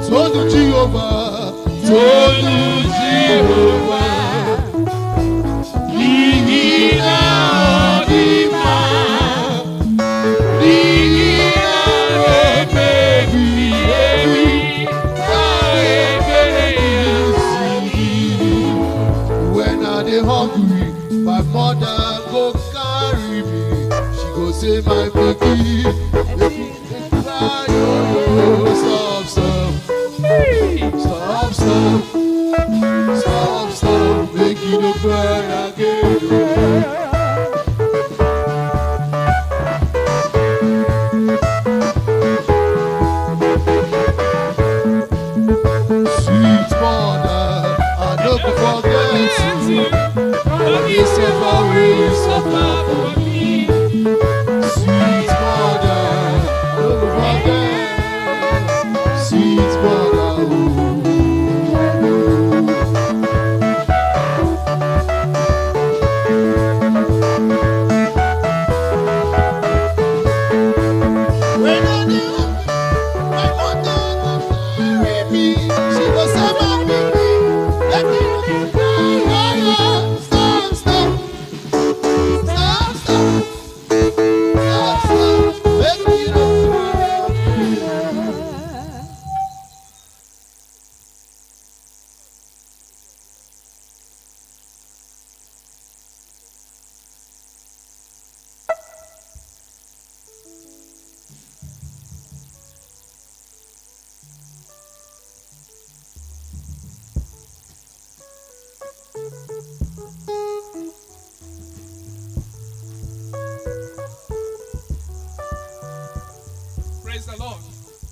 Toonu Jehova, toonu Jehova, n'ihi na ọ dị mma, n'ihi na o ebighị ebi, ka ebere ya si dị. When I dey hungry, my mother go carry me. She go say, "My pikin, make you dey cry, oh, oh, stop, stop. Stop, stop, stop, stop, make you no cry again, oh." Sweet mother, I no go forget you. You suffer wey you suffer for me. Sweet mother, I no go forget. Sweet mother, oh. When I dey hungry, my mother go carry me. She go say, "My pikin, make you no cry, oh, oh. Stop, stop, stop, stop, stop, stop, make you no cry." Praise the Lord.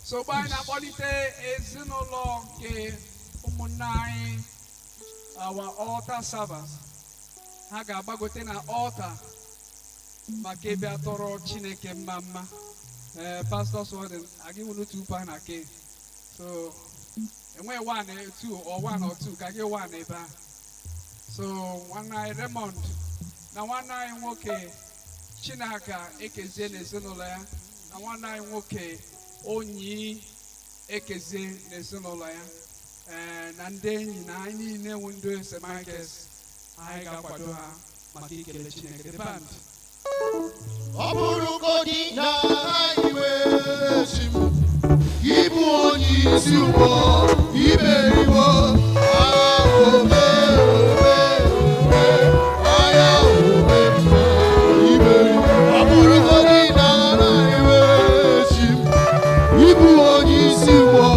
So mgbe anyị na-akpọlite ezinụlọ nke ụmụnne anyị, our altar servers, ha ga-agbagote na altar maka ịbịa tọrọ Chineke mma mma. Ee, Pastor Swadin, aga iwulu tupu na ke. So enweghị one, two or one or two ka gị one ebe a. So nwanne anyị Raymond na nwanne anyị nwoke Chinaka Ekezie na ezinụlọ ya, na nwanne anyị nwoke Onyi Ekezie na ezinụlọ ya, ee, na ndị enyi na anyị niile nwe ndị St. Michael's, anyị ga-akwado ha maka ikele Chineke. The band. Ọ bụrụgodị na anyị wee chi m, ịbụ onye isi ụgbọ imeriwo agha, ome ome ome agha, ome mma imeri. Ọ bụrụgodị na anyị wee chi m, ịbụ onye isi ụgbọ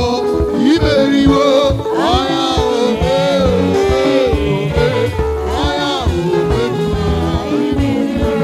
imeriwo agha, ome ome ome agha, ome mma imeriwo.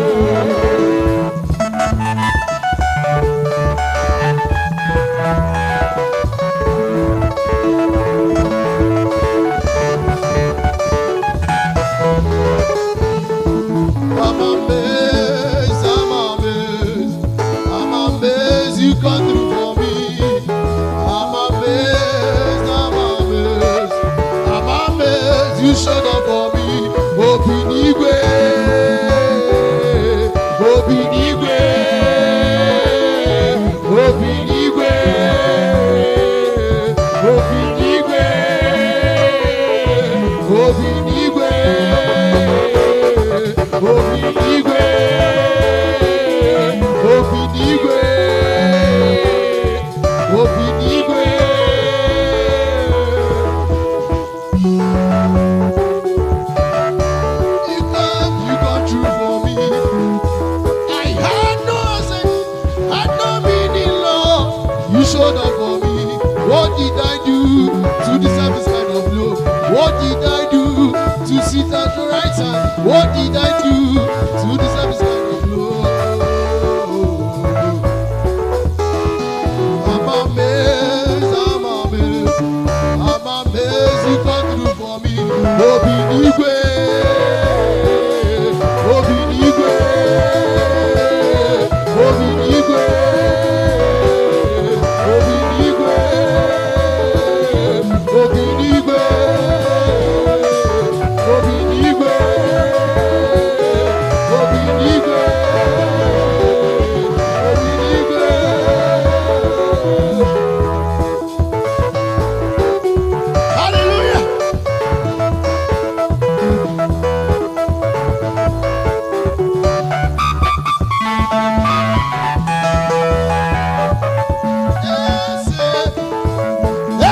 Showed up for me. What did I do to deserve this kind of love? What did I do to sit at your right hand? What did I do to deserve this kind of love? I'm amazed, I'm amazed, I'm amazed you come through for me. Obi n'igwe, Obi n'igwe, Obi n'igwe, Obi n'igwe, Obi n'igwe, Obi n'igwe, Obi n'igwe, Obi n'igwe. Hallelujah. Eze,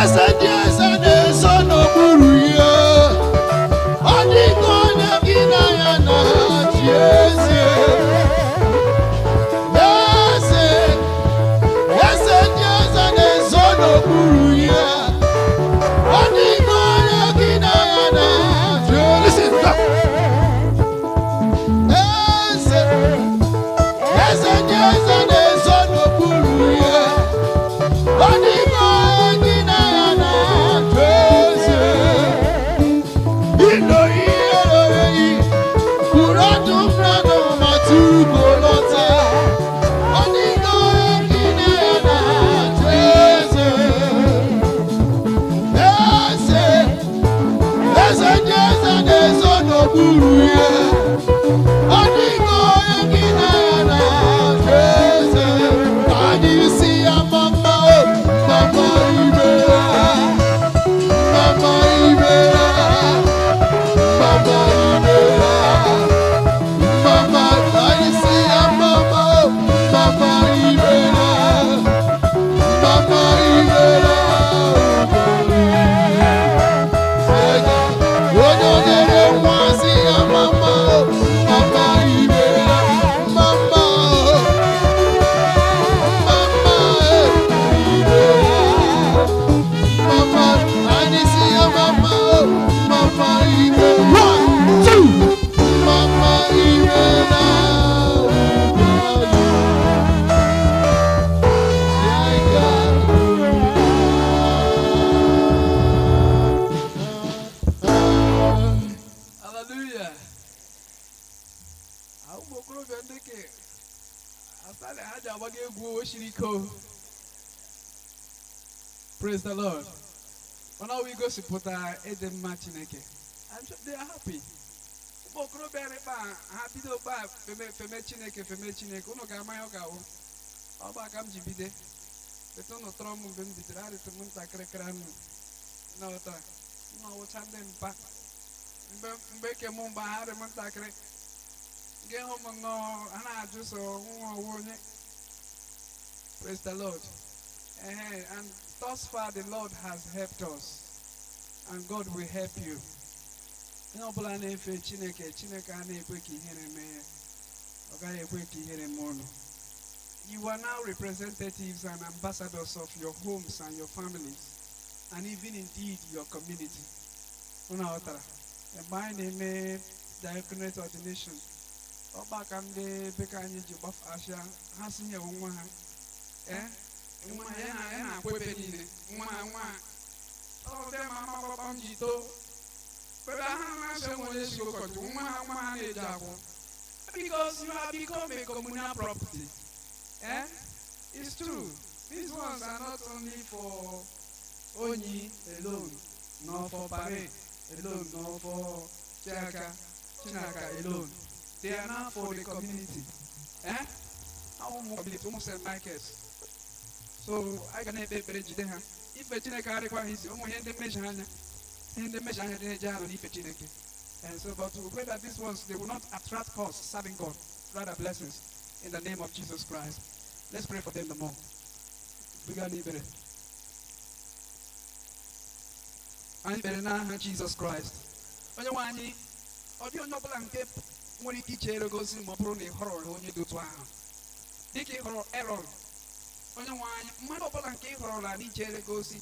eze ndị eze na-eso n'okpuru ya. Ọ dịghị onye gị na ya na-achị eze. Eze, eze ndị eze na-eso n'okpuru ya. Ọ dịghị onye gị na ya na-achị. Listen, stop. Eze, eze ndị eze na-eso n'okpuru ya. Ọ dịghị onye gị na ya na-achị eze. Ilo ihe lere yi, kwuru ọdụ mmadụ ma tụrụ lọta. Ọ dịghị onye gị na ya na-achị eze. Eze, eze ndị eze na-ezo n'okpuru ya. Ọ dịghị onye gị na ya na-achị eze. Ka anyị si ya mama o, mama ibe ya, mama ibe ya. Mama ibe ya, mama anyị si ya mama o, mama ibe ya, mama ibe ya. Onye nyere nwa si ya mama o, mama ibe ya, mama o, mama ibe ya. Mama, anyị si ya mama o, mama ibe. One, two, mama ibe na. Hallelujah. Ah, ụmụ okorobịa ndị ke asalị ha ji agbaga egwu o siri ike o. Praise the Lord. Mana ọ bụ igosipụta ịdị mma Chineke. I'm sure they are happy. Ụmụ okorobịa rịkpa ha bido kpa feme feme Chineke, feme Chineke, unu ga-ama ya ọ ga-awụ. Ọ bụ aka m ji bido. Bete unu tọrọ m mgbe m bidoro arịtụ m ntakịrịkịrị anụ. Na ọta nna ọwụcha ndị mpa. Mgbe ke mụ mgbe ha dị m ntakịrị gị hụ m nnọọ ha na-ajụ so nwa ọwụ onye. Praise the Lord. Ehe, and thus far the Lord has helped us and God will help you. Ihe ọbụla na-efe Chineke, Chineke a na-ekwe ka ihere mee ya, ọ gaghị ekwe ka ihere mee unu. You are now representatives and ambassadors of your homes and your families and even indeed your community. Unu aghọtara mgbe anyị na-eme diaconate ordination, ọgbakọ ndị be ka anyị ji gbafasịa ha si nyewe nwa ha, ee, nwa ha ya na ya na-akwa ebe niile, nwa ha, nwa ha ọ dị ma ama gbakpa m ji too ebe ha na-asị nwe onye si ụkọchukwu, nwa ha, nwa ha na-eji akwụ, because you have become a communal property. Eh, it's true, these ones are not only for Onyi alone, nor for Pare alone, nor for Chiaka, Chinaka alone. They are now for the community. Eh? Ụmụ community, ụmụ St. Michael's. So anyị ga na-ekpe ekpere jide ha. Ife Chineke arịkwa ha isi, ụmụ ihe ndị mmejọ anya. Ihe ndị mmejọ anya dị na-eje arụ n'ife Chineke. And so, but we pray that these ones, they will not attract us serving God, rather blessings in the name of Jesus Christ. Let's pray for them the more. We got n'ikpere. Anyị kpere n'aha Jizọs Kraịst. Onye nwe anyị, ọ dịghị onye ọbụla nke nwere ike ichere gị ozi ma ọ bụrụ na ị họrọ onye dị otu ahụ. Dịka ị họrọ Aaron Onye nwe anyị, mmadụ ọbụla nke ị họrọla n'ijere gị ozi,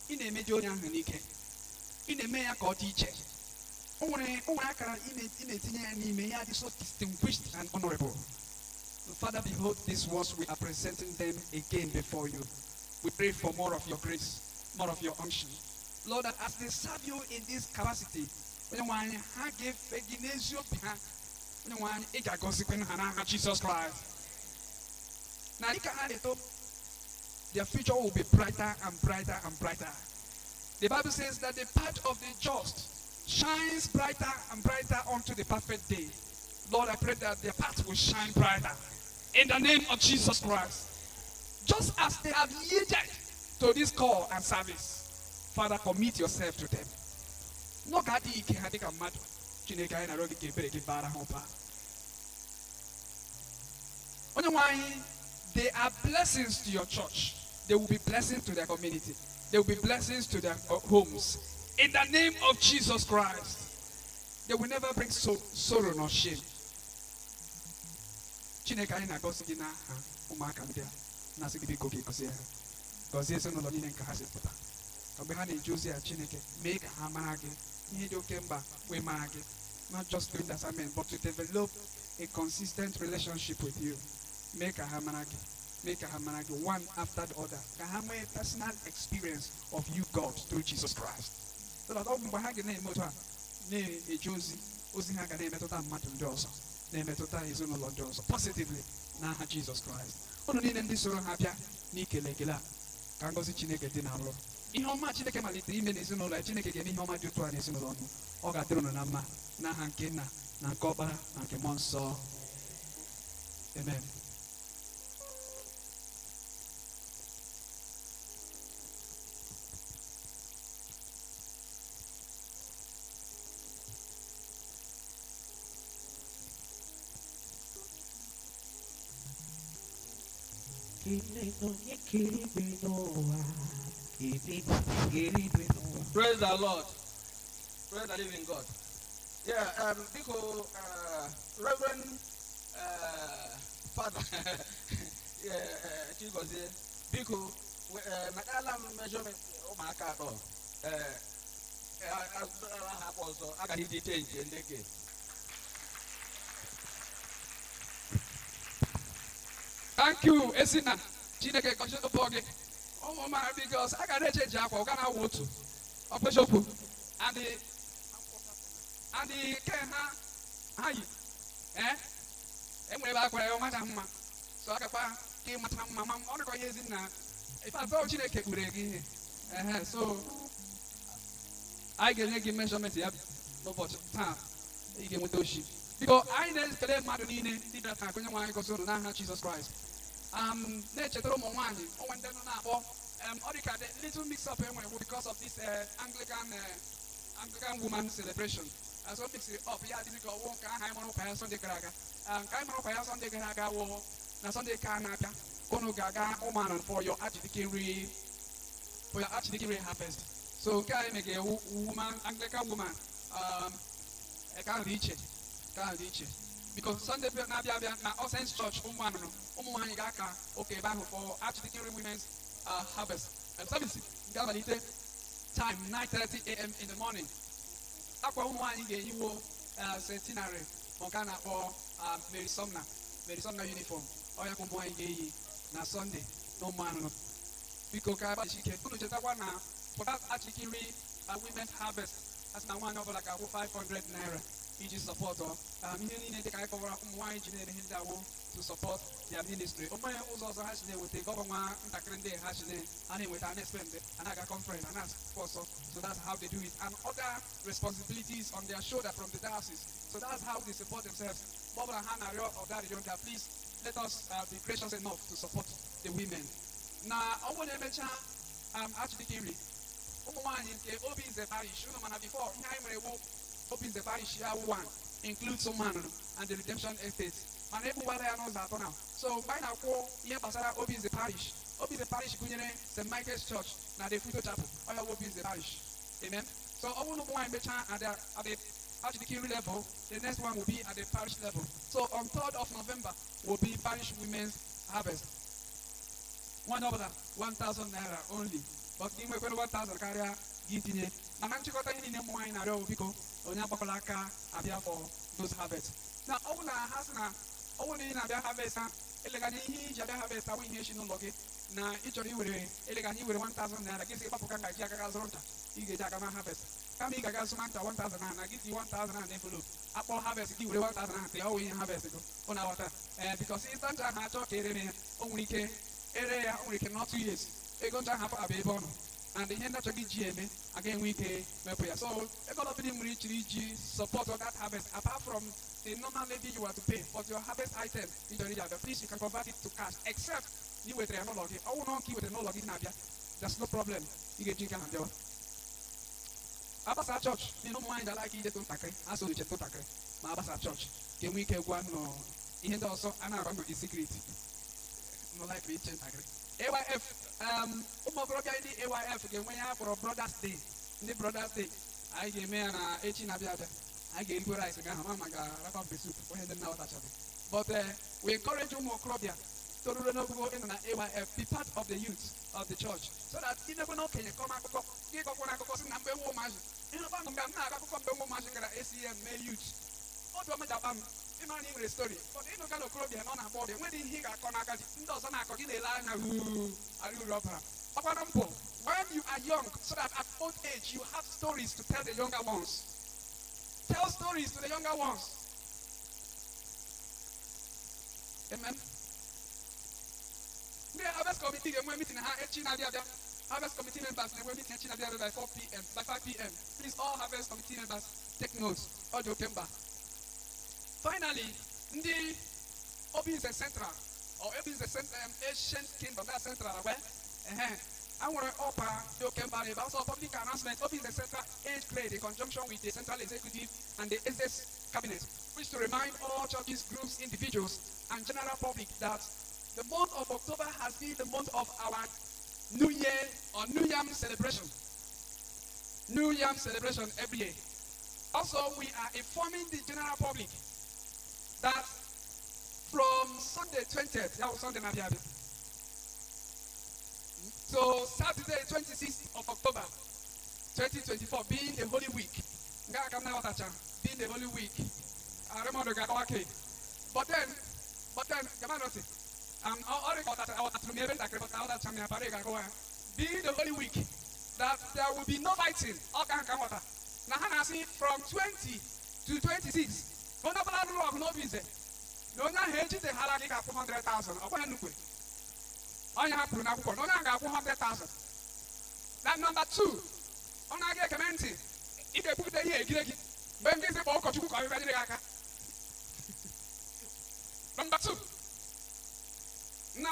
ị na-emeje onye ahụ n'ike, ị na-eme ya ka ọ dị iche. O nwere akara ị na-etinye ya n'ime ya dị so distinguished and honorable. Father, behold these words, we are presenting them again before you. We pray for more of your grace, more of your unction. Lord, that as they serve you in this capacity, onye nwe anyị, ha ga-efe gị n'ezi obi ha. Onye nwe anyị, ị ga-agọzikwa ha n'aha Jizọs Kraịst. Na dịka ha na-eto, their future will be brighter and brighter and brighter. The Bible says that the path of the just shines brighter and brighter unto the perfect day. Lord, I pray that their path will shine brighter in the name of Jesus Christ. Just as they have yielded to this call and service, Father, commit yourself to them. N'oge adịghị ike ha dịka mmadụ, Chineke, anyị na-arịọ gị ka ebere gị bara ha ụba. Onye nwe anyị, they are blessings to your church. They will be blessings to their community. They will be blessings to their homes. In the name of Jesus Christ, they will never bring sorrow nor shame. Chineke, anyị na-agọzi gị n'aha ụmụaka ndị a, na-asị gị biko gị gọzie ha, gọzie ezinụlọ niile nke ha si pụta. Ka mgbe ha na-eje ozi a, Chineke, mee ka ha mara gị. Ihe dị oke mkpa wee mara gị, not just doing the assignment, but to develop a consistent relationship with you. Mee ka ha mara gị, mee ka ha mara gị one after the other, ka ha nwee personal experience of you, God, through Jesus Christ, so that ọ bụ mgbe ha ga na-eme otu a na-eje ozi, ozi ha ga na-emetụta mmadụ ndị ọzọ, na-emetụta ezinụlọ ndị ọzọ positively n'aha Jizọs Kraịst. Unu niile ndị soro ha bịa n'ikele ekele a, ka ngọzi Chineke dị n'arụ. Ihe ọma Chineke malitere ime n'ezinụlọ ya, Chineke ga-eme ihe ọma dị otu a n'ezinụlọ ọnụ. Ọ ga-adịrị unu na mma n'aha nke Nna na nke Ọkpara na nke Mmụọ Nsọ. Amen. Kele onye kere igwe n'ụwa, kele kere igwe n'ụwa. Praise the Lord. Praise the living God. Yeah, biko, Reverend Father, yeah, Chigozie, biko, natala m measurement ụmụaka atọ. Azụtara ha akwa ọzọ, agaghị iji change ndị ke. Thank you, Esina. Chineke gọzie ụbọ gị. Ụmụ mara, because a ga na-echenji akwa, ọ ga na-awụ otu. Ọ bụ eziokwu. And the ke ha ha yi. Eh? Enwere ebe akwara ya ọ macha mma. So agakwa ka ịmacha mma ma ọ dịkwa ihe Ezinna. In fact, ọ Chineke kpuru gị ihe. Ehe, so anyị ga-enye gị measurement ya n'ụbọchị taa, ị ga-enweta oshi. Biko, anyị na-ekele mmadụ niile ndị bịara taa. Onye nwe anyị gọzie unu n'aha Jizọs Kraịst. Na-echetara ụmụ nwaanyị onwe ndị nọ na-akpọ ọ dị ka the little mix up enwere bụ because of this Anglican woman celebration. So mix it up ya adịghị ka ọwụ nke aha anyị mara ụka ya Sunday gara aga. Nke anyị mara ụka ya Sunday gara aga wụ na Sunday ka na-abịa, unu ga-aga ụmụanụ for your Archdeaconry harvest. So nke anyị mege woman, Anglican woman, nke ahụ dị iche, nke ahụ dị iche, because Sunday na-abịa abịa na All Saints Church ụmụanụnụ, ụmụ nwaanyị ga-aka oke ebe ahụ for Archdeaconry women's harvest service ga-amalite time 9:30 a.m. in the morning. Akwa ụmụ nwaanyị ga-eyiwo centenary, ma nke a na-akpọ Mary Sumner, Mary Sumner uniform. Ọ ya ka ụmụ nwaanyị ga-eyi na Sunday na ụmụanụnụ. Biko, ka agbalịsi ike. Unu chetakwa na for that Archdeaconry women's harvest, a sị na nwaanyị ọbụla ga-akwụ 500 naira iji support ihe niile dịka anyị kọwara ụmụ nwaanyị ji na-eme ihe ndị awụ to support their ministry. O nweghị ụzọ ọzọ ha si na-enweta ego. Ọ bụ nwa ntakịrị ndị ha si a na-enweta, a na-spend, a na-aga conference, a na-asụ ọsọ. So that's how they do it, and other responsibilities on their shoulder from the diocese. So that's how they support themselves. Mgbe ọbụla ha na-arịọ ọdarịrịọ ndị a, please let us be gracious enough to support the women. Na ọ bụrụ na emechaa Archdeaconry ụmụ nwaanyị nke Obinze Parish, unu mana before ihe anyị nwere wu Obinze Parish ya one includes ụmụanụnụ and the Redemption Estate, mana egbuwara ya n'ụzọ atọ na. So mgbe anyị na-akwụ ihe gbasara Obinze Parish, Obinze Parish gụnyere St. Michael's Church na the Futo Chapel. Ọ ya wụ Obinze Parish. Amen. So ọ bụrụ na ụmụ nwaanyị mechaa at the Archdeaconry level, the next one will be at the parish level. So on 3rd of November will be parish women's harvest. Nwaanyị ọbụla 1000 naira only, but ị nwekwara 1000 karịa gị tinye. Mana nchịkọta ihe niile, ụmụ nwaanyị na-arịọ, biko, onye agbakọla aka abịa for those harvest. Na ọ bụ na ha sị na ọ bụrụ na ị na-abịa harvest, ha eleganya ihe iji abịa harvest awụ ihe esi n'ụlọ gị na ị chọrọ iwere, eleganya iwere 1000 naira gị sị gbapụ ka ji aka ga zụrụ ncha ị ga-eji aga ma harvest, kama ị ga-aga zụma ncha 1000 naira na gị tinye 1000 naira na envelope, akpọ harvest, gị were 1000 naira tee ọwụ ihe harvest gị. Ọ na-aghọta ee, because ịta ncha ahụ achọ ka ere ya, o nwere ike ere ya, o nwere ike not 2 years, ego ncha ahụ abụ ebe ọ nọ and ihe ndị achọghị iji eme agaghị enwe ike mepụ ya. So ego ọbụla ị nwere ichiri iji support that harvest, apart from the normal levy you are to pay, but your harvest item ị chọrọ iji abịa, please, you can convert it to cash, except na ị wetara ya n'ụlọ gị. Ọ bụrụ na nke ị wetara n'ụlọ gị na-abịa, there's no problem, ị ga-eji nke ahụ bịawa. Agbasa chọọchị n'ihi na ụmụ nwaanyị ga-ala aka ije ntakịrị asụ uche ntakịrị, ma agbasa chọọchị ka enwe ike gwa nọ ihe ndị ọzọ a na-agwa nọ in secret nọ like iche ntakịrị. AYF, ụmụ okorobịa ndị AYF ga-enwe ya akpọrọ Brothers Day. Ndị Brothers Day anyị ga-eme ya na echi na-abịa abịa. Anyị ga-erikwe rice ga ahụ ma ga-arakwa mpe soup onye ndị nna ọtachabe, but we encourage ụmụ okorobịa toruru n'ogogo ịnọ na AYF, be part of the youth of the church, so that imekwe na okenye kọm akụkọ gị kọkwa akụkọ si na mgbe nwa ụmụazị ịnụkwa mgbe m na-akọ akụkọ mgbe nwa ụmụazị gara ACM mee youth otu ọma ji akpa m ịma na ị nwere story, but ịnụga na okorobịa na ọ na-agba ọbịa nwere ihe ị ga-akọ n'aka gị, ndị ọzọ na-akọ, gị na-ele anya huu arị uru ọbara ọkwanụ mbụ. When you are young, so that at old age you have stories to tell the younger ones. Tell stories to the younger ones. Amen. Ndị harvest committee ga-enwe meeting ha echi na-abịa abịa. Harvest committee members na-enwe meeting echi na-abịa abịa by 4 p.m., by 5 p.m. Please, all harvest committee members, take notes. Ọ dị oke mkpa. Finally, ndị Obinze Central or Obinze Central, Ancient Kingdom, that Central where a nwere ọkwa dị oke mkpa n'ebe. Also, public announcement: Obinze Central age grade, in conjunction with the Central Executive and the SS Cabinet, wish to remind all churches, groups, individuals and general public that the month of October has been the month of our New Year or New Yam celebration. New Yam celebration every year. Also, we are informing the general public that from Sunday 20th, that was Sunday na-abịa abịa, so Saturday 26th of October 2024, being the Holy Week, nke aka m na-aghọtacha, being the Holy Week, arịmọdụ ga-akọwa ke, but then gama nọtị ọ dị ka ọtatụrụ m ebe ntakịrị, but aghọtacha m ya bara ga-akọwa ya. Being the Holy Week, that there will be no fighting. Ọ ka nka nghọta na ha na-asị from 20 to 26, onye ọbụla lụrụ ọgụ n'obi nze na onye ahụ ejideghala gị ga-akwụ 100,000. Ọ gwaghị nnukwu onye ha kwuru n'akwụkwọ na onye ahụ ga-akwụ 100,000. Na number 2, ọ na-aga ekeme ntị, ị ga-ekwupụta ihe egide gị mgbe ndị isi kpọọ ụkọchukwu ka ọ bịa nyere gị aka. Number 2, na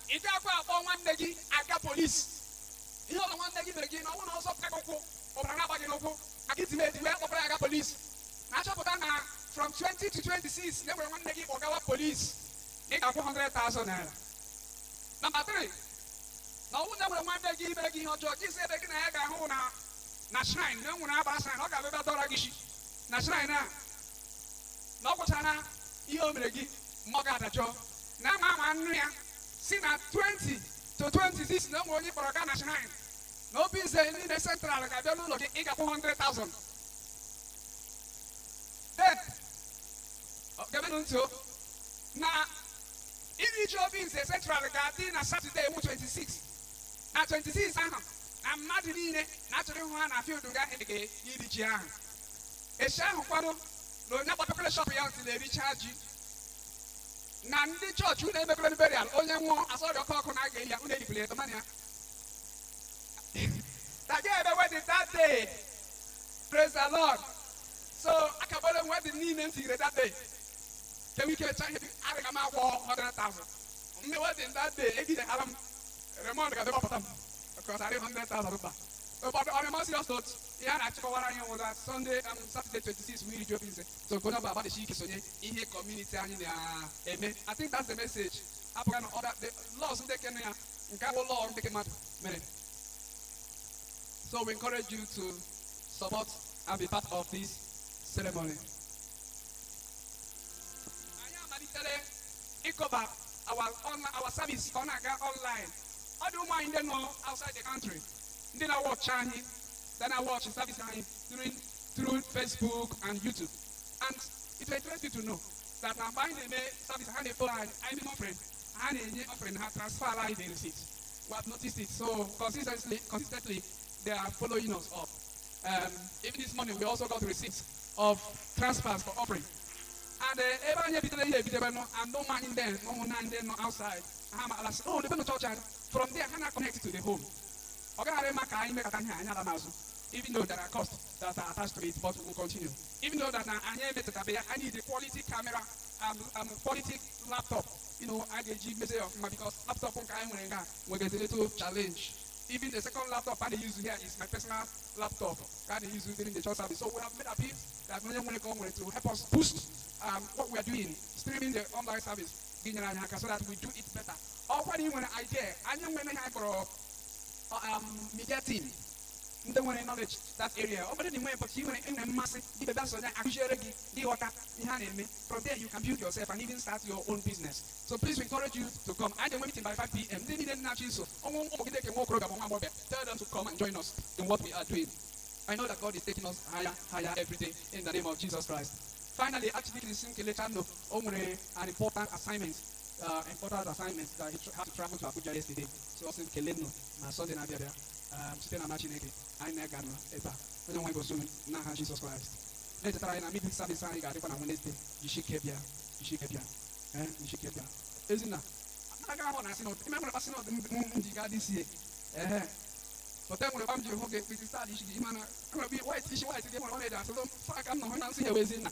ị gakwa akpọ nwanne gị aga polisi. Ihe ọzọ nwanne gị mere gị na ọ bụrụ na ọzọ pụta gị ụkwụ, ọbara na-agba gị n'ụkwụ maka iti eti wee kpọpụrụ ya aga polisi, na-achọpụta na from 20 to 26 na enwere nwanne gị kpọgawa polisi, ị ga-akwụ 100,000 naira. Number 3, na ọ bụrụ na enwere nwanne gị mere gị ihe ọjọọ, gị sị ebe gị na ya ga-ahụ na shrine, na enwere agba shrine, ọ ga-abịa ebe dọrọ gị isi na shrine a, na ọ gwụchara ihe o mere gị, ma ọ ga-adajọ na ama ama nnu ya si na 20 to 26 na enwere onye kpọrọ gaa na shrine na obi nze niile Central ga-abịa n'ụlọ gị, ị ga-akwụ 100,000. Then gebenụ ntị o, na iri ji obi nze Central ga-adị na Saturday wụ 26, na 26 ahụ, na mmadụ niile na-achọrọ ịhụ ha na field ga-ege iri ji ahụ. Echi ahụ kwado na onye gbapekwere shop ya ntị na-ericha ji na ndị chọọchị unu emekwere burial. Onye nwụọ asọrị ọkụ ọkụ na a ga-eyi ya, unu erikwere etomanya ya na ga ebe wedding that day. Praise the Lord. So akagboro m wedding niile m tinyere that day ka enwe ike mecha ihe arịga m akwọ 100,000 mme wedding that day. Egideghara m Raymond ga-abịa gbapụta m because arị 100,000 mba. But on a more serious note, ihe a na-achịkọwara anyị wụ that Sunday, Saturday 26 wụ iri ji obi nze. So ka onye ọbụla agbalịsi ike sonye ihe community anyị na-eme. I think that's the message. Apụga na other the laws ndị kene ya nke awụ law ndị ke mmadụ mere. So we encourage you to support and be part of this ceremony. Anyị amalitere ịkọba our online, our service ka ọ na-aga online. Ọ dị ụmụ anyị ndị nọ outside the country, ndị na-watch anyị, ndị na-watch service anyị through Facebook and YouTube. And it will interest you to know that na mgbe anyị na-eme service, ha na-follow anyị, anyị na offering, ha na-enye offering, ha transfer anyị the receipt. We have noticed it. So consistently, they are following us up. Even this morning, we also got receipts of transfers for offering. And ebe anyị ebidola ihe ebidebe nọ, and ụmụ anyị ndị ụmụnna anyị ndị nọ outside, ha ma ala sị, "Oh, ebe nọ chọọchị anyị." From there, ha na connect to the home. Ọ gaghara ịma ka anyị mekọta ihe anyị ala n'azụ. Even though there are costs that are attached to it, but we will continue. Even though that na anyị emetụtabe ya, I need a quality camera and quality laptop. A ga-eji mezie ọfụma because laptop nke anyị nwere nga nwegezi little challenge. Even the second laptop I dey use here is my personal laptop ka I dey use during the church service. So we have made appeal that onye nwere ka o nwere to help us boost what we are doing, streaming the online service, gị nyere anyị aka so that we do it better. Ọkwa na ị nwere idea, anyị nwere ihe anyị kpọrọ media team, ndị nwere knowledge that area. Ọ bụrụ na ị nwere, but ị nwere enwere mmasị gị bịa sonye, akụziere gị gị ghọta ihe a na-eme. From there, you can build yourself and even start your own business. So please, we encourage you to come. Anyị ga-enwe meeting by 5 p.m. Ndị niile na-achọ iso ọnwụ ụmụ gị dịka nwa okorobịa ma nwa agbọghọbịa, tell them to come and join us in what we are doing. I know that God is taking us higher, higher every day in the name of Jesus Christ. Finally, Archdeacon Sinkele o nwere an important assignment that he had to travel to Abuja yesterday. So ọ sị m kelee nụ na Sunday na-abịa abịa, site na Chineke anyị na-aga nọ ebe a. Onye nwe gosi unu n'aha Jizọs Kraịst. Na-echetara anyị na midweek service anyị ga-adịkwa na Wednesday. Jishike bịa, jishike bịa, jishike bịa. Ezinna, aga ahụ na synod, ime nwere synod m ji gaa this year. Ehe. But enwere m ji hụ gị mkpịsị style isi gị mana enwere m white isi white gị nwere ọ na-eji asụ aka m nọ hụ na nsị ya wee ezinna.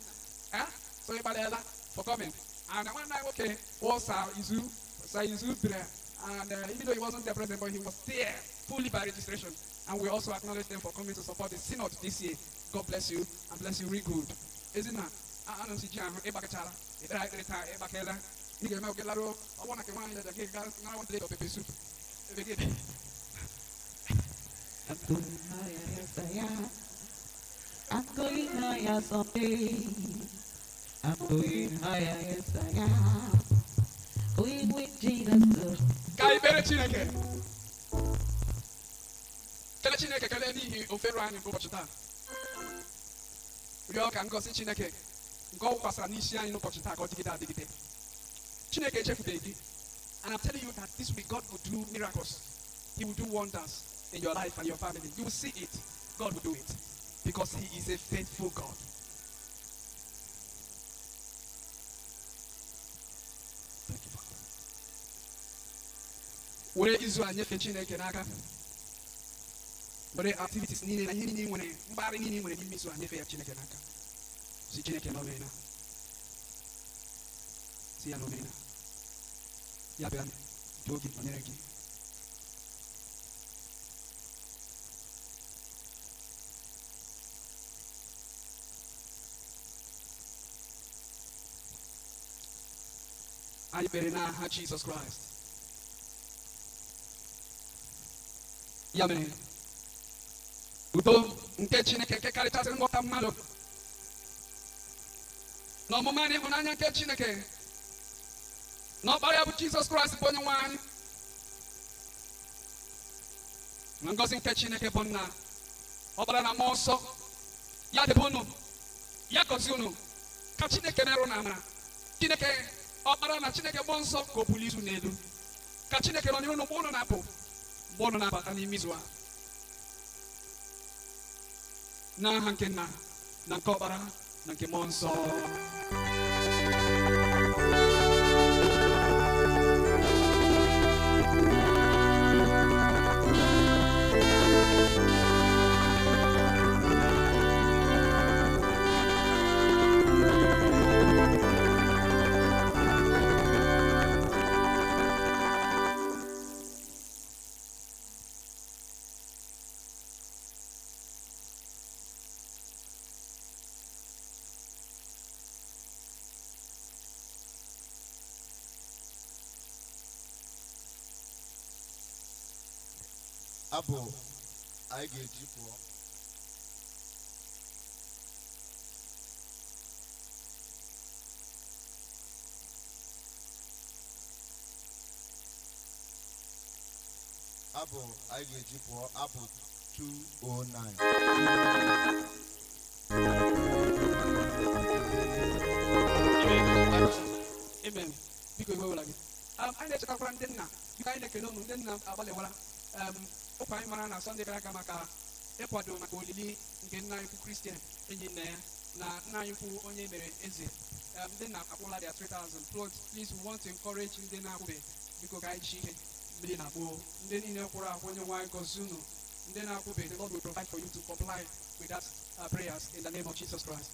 So ị gbalịala for coming. And nwanne anyị nwoke was Sir Izu Bire, and even though he wasn't there present, but he was there fully by registration. And we also acknowledge them for coming to support the synod this year. God bless you and bless you real good. Ezinna, ana m si ji ahụ ịgbakachara ekpere anyị kpere taa ịgbakela ị ga-eme oge laruo ọgbọ na nke nwaanyị jaja gị gaa nara one plate of pepper soup ebe gị. I'm going higher, yes I am. I'm going higher someday. I'm going higher, yes I am. Going with Jesus. Ka anyị kpere Chineke, kelee Chineke, kelee n'ihi ofere anyị nke ụbọchị taa, rịọ ka ngọzi Chineke nke ọ wụkwasara n'isi anyị n'ụbọchị taa ka ọ dịgide adịgide. Chineke echefubeghị gị, and I'm telling you that this week God will do miracles. He will do wonders in your life and your family. You will see it. God will do it because He is a faithful God. Thank you, Father. Were izu a nyefee Chineke n'aka. Were activities niile na ihe niile ị nwere, mgbagharị niile ị nwere n'ime izu a, nyefee ya Chineke n'aka. Si Chineke na omeela, si ya na omeela, ya bịa duo gị, nọnyere gị. Anyị kpere n'aha Jizọs Kraịst. Ya mere, udo nke Chineke nke karịchasịrị nghọta mmadụ, na ọmụma na ịhụnanya nke Chineke na Ọkpara ya bụ Jizọs Kraịst bụ Onye nwe anyị, na ngọzi nke Chineke bụ Nna, Ọkpara na Mmụọ Nsọ, ya debe unu, ya gọzie unu. Ka Chineke merụ na amara Chineke Ọkpara na Chineke Mmụọ Nsọ ka o bulie izu n'elu. Ka Chineke nọnyere unu mgbe unu na-apụ, mgbe unu na-abata n'ime izu a, n'aha nke Nna na nke Ọkpara na nke Mmụọ Nsọ. Abụ anyị ga-eji pụọ. Abụ anyị ga-eji pụọ, abụ 209. Amen. Biko, iwe wela gị. Anyị na-echetakwara ndị nna. Biko, anyị na-ekele unu ndị nna agbalịwara. Ụkwa anyị mara na Sọnde gara aga maka ịkwado maka olili nke nna anyị ukwu Kristian enyi nna ya na nna anyị ukwu onye mere eze. Ndị nna akwụla their 3000 plus. Please, we want to encourage ndị na-akwụbe. Biko, ka anyị ji ike mmiri na gboo. Ndị niile kwụrụ akwụ, onye nwe anyị gọzie unu. Ndị na-akwụbe, the Lord will provide for you to comply with that prayers in the name of Jesus Christ.